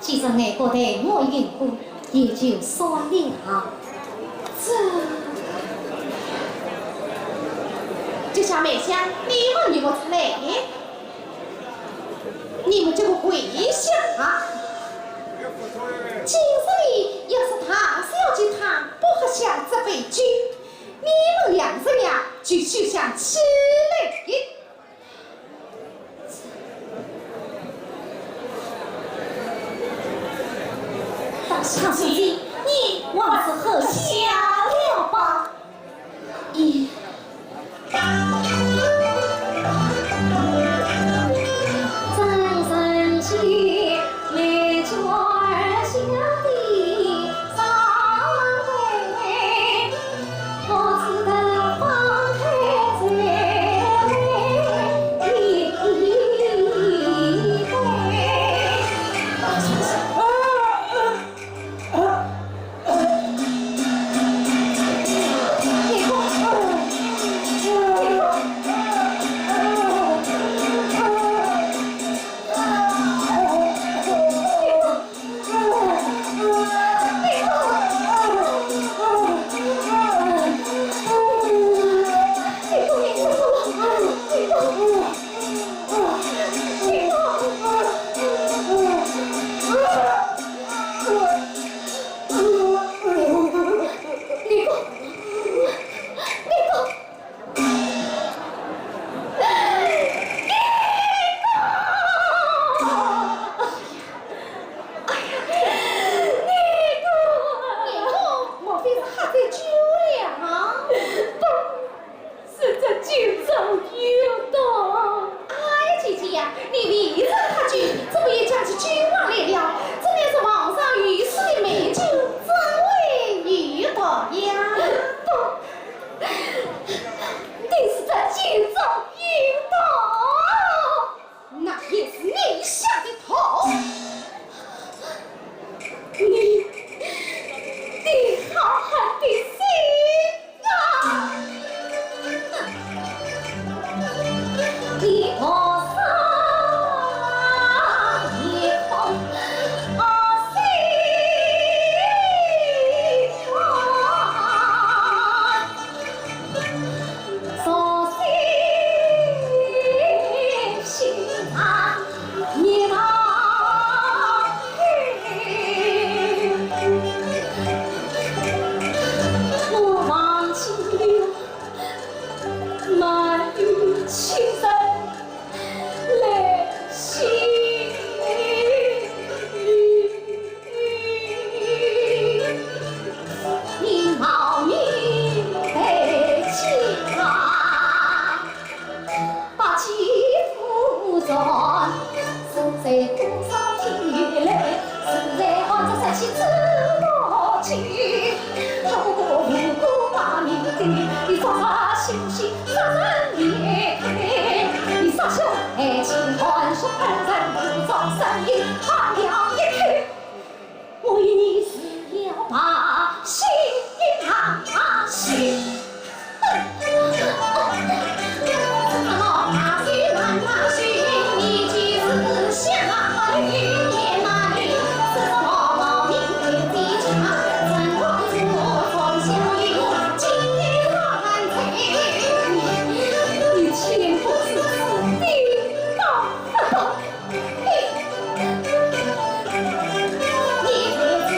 既然你觉得我有过，也就算了。这……这下梅香，你们与我出来，你们这个跪下！今日里要是唐小姐她不喝下这杯酒，你们两人呀，就休想起来。 大小姐，你还是喝下了吧。咦。你，你，你，莫非是喝醉酒了啊？不，是这酒中有毒。哎，姐姐呀，你未曾喝酒，怎么又讲起酒话来了？这乃是皇上御赐的美酒，怎会有毒呀？不，定是这酒中有毒。 那也是你下的毒。你，你好狠的心啊！你菩萨也痛，我心痛。 我与你是要把心啊心。你千不是死的。 你不知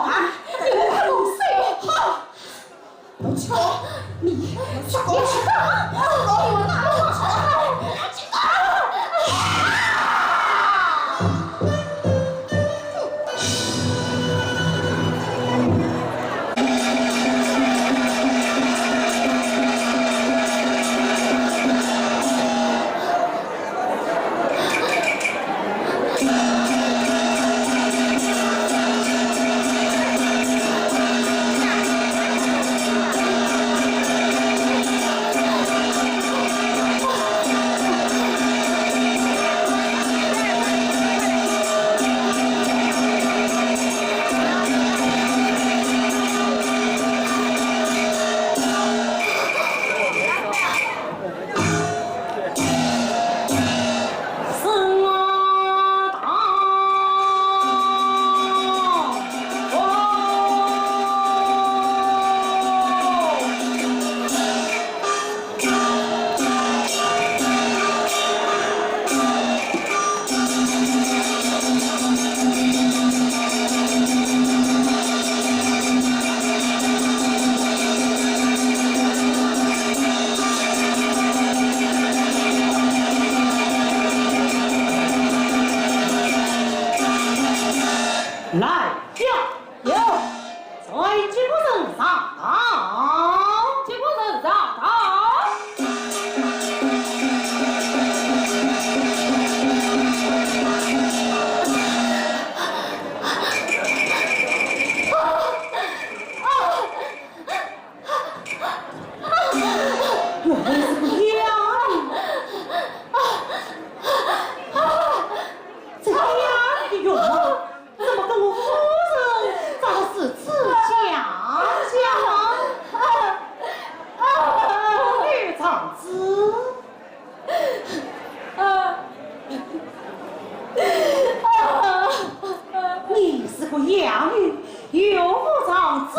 啊，你们快动手！好，不错，你去搞去，给我拿了我去。来呀！有，传几个人上堂。几个人上堂？原来是个哑女。这哑女的容貌，怎么跟我夫人长得如此相像？我女长子。 你是个哑女，又无长子，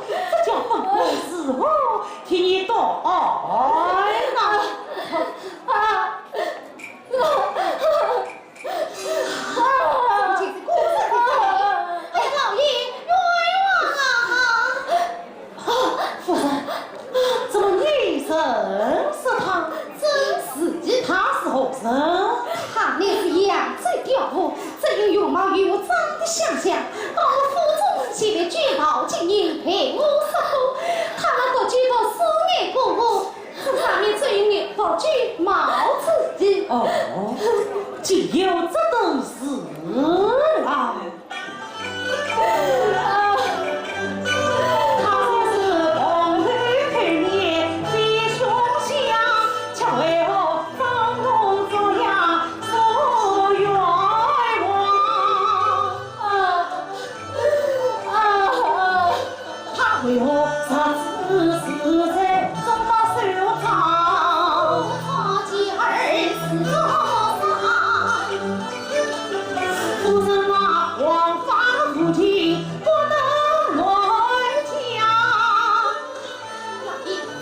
这叫本官如何替你断案呢？啊！啊！啊！啊！这是官人的罪名。哎呀，老爷，冤枉啊！ 啊，夫人，怎么你认识他？这是，他是何人？他乃是扬州刁妇，只因容貌与我长得相像，到我府中前来举报，竟然被我识破。他那个举报是你过我，这上面只有你不举毛主义。哦，竟有这等事啊！ 老爷，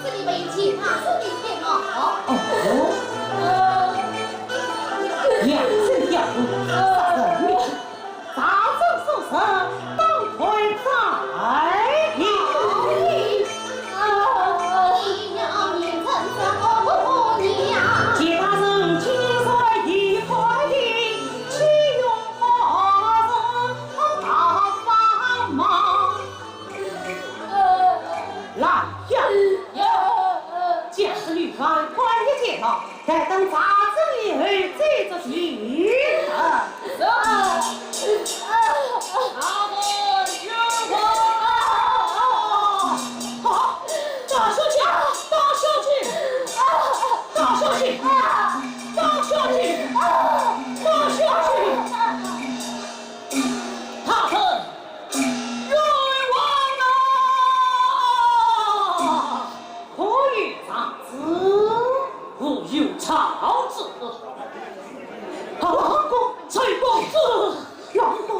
这里没有其他，这里没有。哦，哦。扬州刁妇，杀人灭口，查证属实，当头斩。 来呀！将这女犯关押监牢，待等查证以后再做决定。是。大人有话。好，大小姐，大小姐，大小姐，大小姐，大小姐。 大人，冤枉啊！可有状子？无有状子。啊，公，崔公子，老公，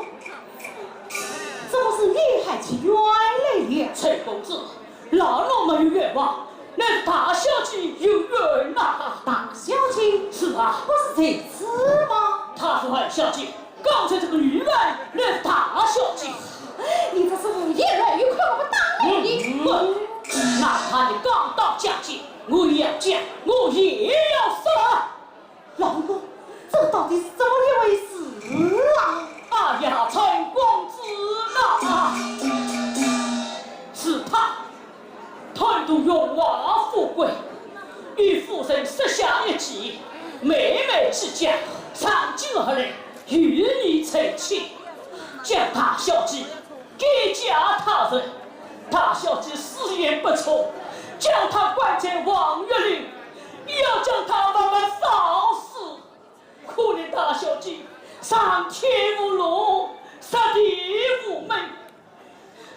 怎么是你喊起冤来了？崔公子，老奴没有冤枉，乃是大小姐有冤呐。大小姐？是啊。不是这次吗？她说二小姐， 刚才这个女犯乃是大小姐。你这是胡言乱语，看我不打你！嗯，哪怕你刚到家去，我也要讲，我也要说。老公，这到底是怎么一回事啊？哎呀，陈公子呐，是他 贪图荣华富贵，与夫人设下一计，美美之家，上京而来，与你成亲，将大小姐改嫁他人。大小姐誓言不从，将他关在黄鹤楼，要将他活活烧死。可怜大小姐上天无路，下地无门，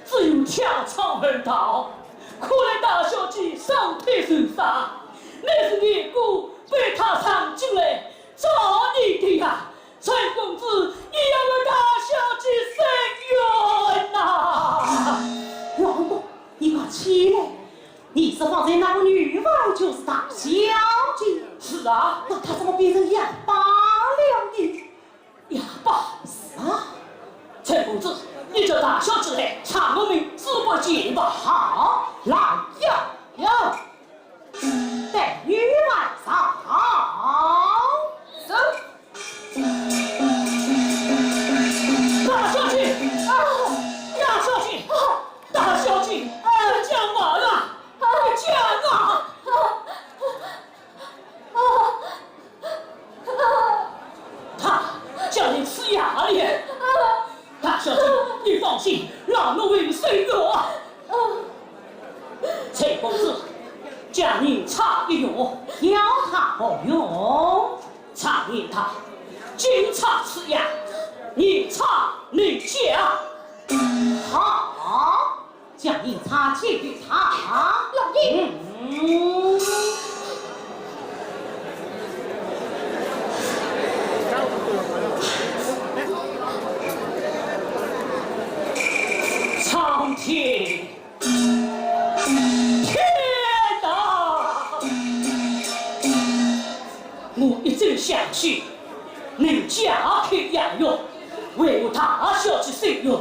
只有跳窗而逃。可怜大小姐双腿受伤，乃是严姑背她上京来找你的呀。陈公子，你要为大小姐伸冤呐！老公，你快起来，你说方才那个女娃就是大小姐。是啊。那她怎么变成哑巴了呢？ 哑巴？是啊。陈公子，你叫大小姐来查我们猪八戒吧。好，来呀呀！带女娃上。是。大小姐！啊！大小姐！啊！大小姐！啊！你讲话了！啊！你讲啊！啊！啊！ 她叫你吃药了。大小姐，你放心，让我为你伸冤。陈公子，将银钗一用，要她何用？钗银钗，金钗吃药，银钗能解。好。 将银钗给她。老爷。嗯。苍天，天哪！ 我一直想去，能嫁给杨勇，为我大小姐伸冤。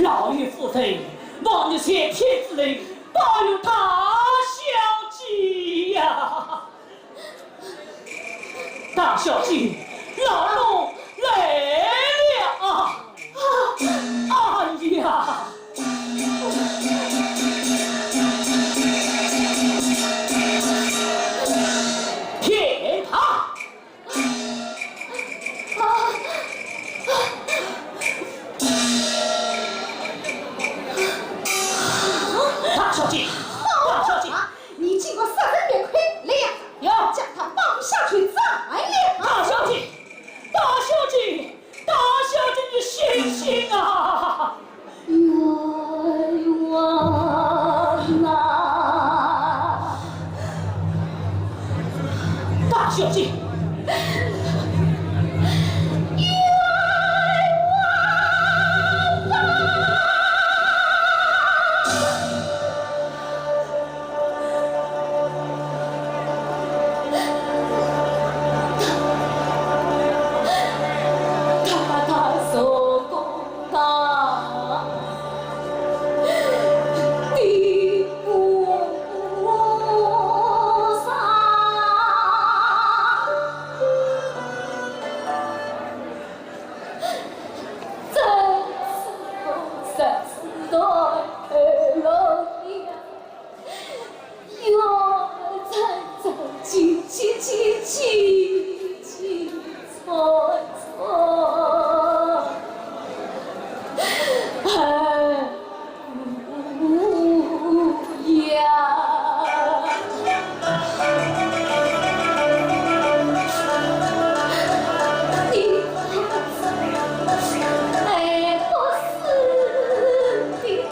老爷夫人，望你全天之灵，保佑大小姐呀！大小姐，老奴来了啊！ 哎呀！天堂！大小姐，大小姐，你竟敢杀人灭口，来呀，要将他绑下去斩了！大小姐，大小姐， 大小姐，你醒醒啊！冤枉啊！大小姐，冤枉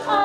啊！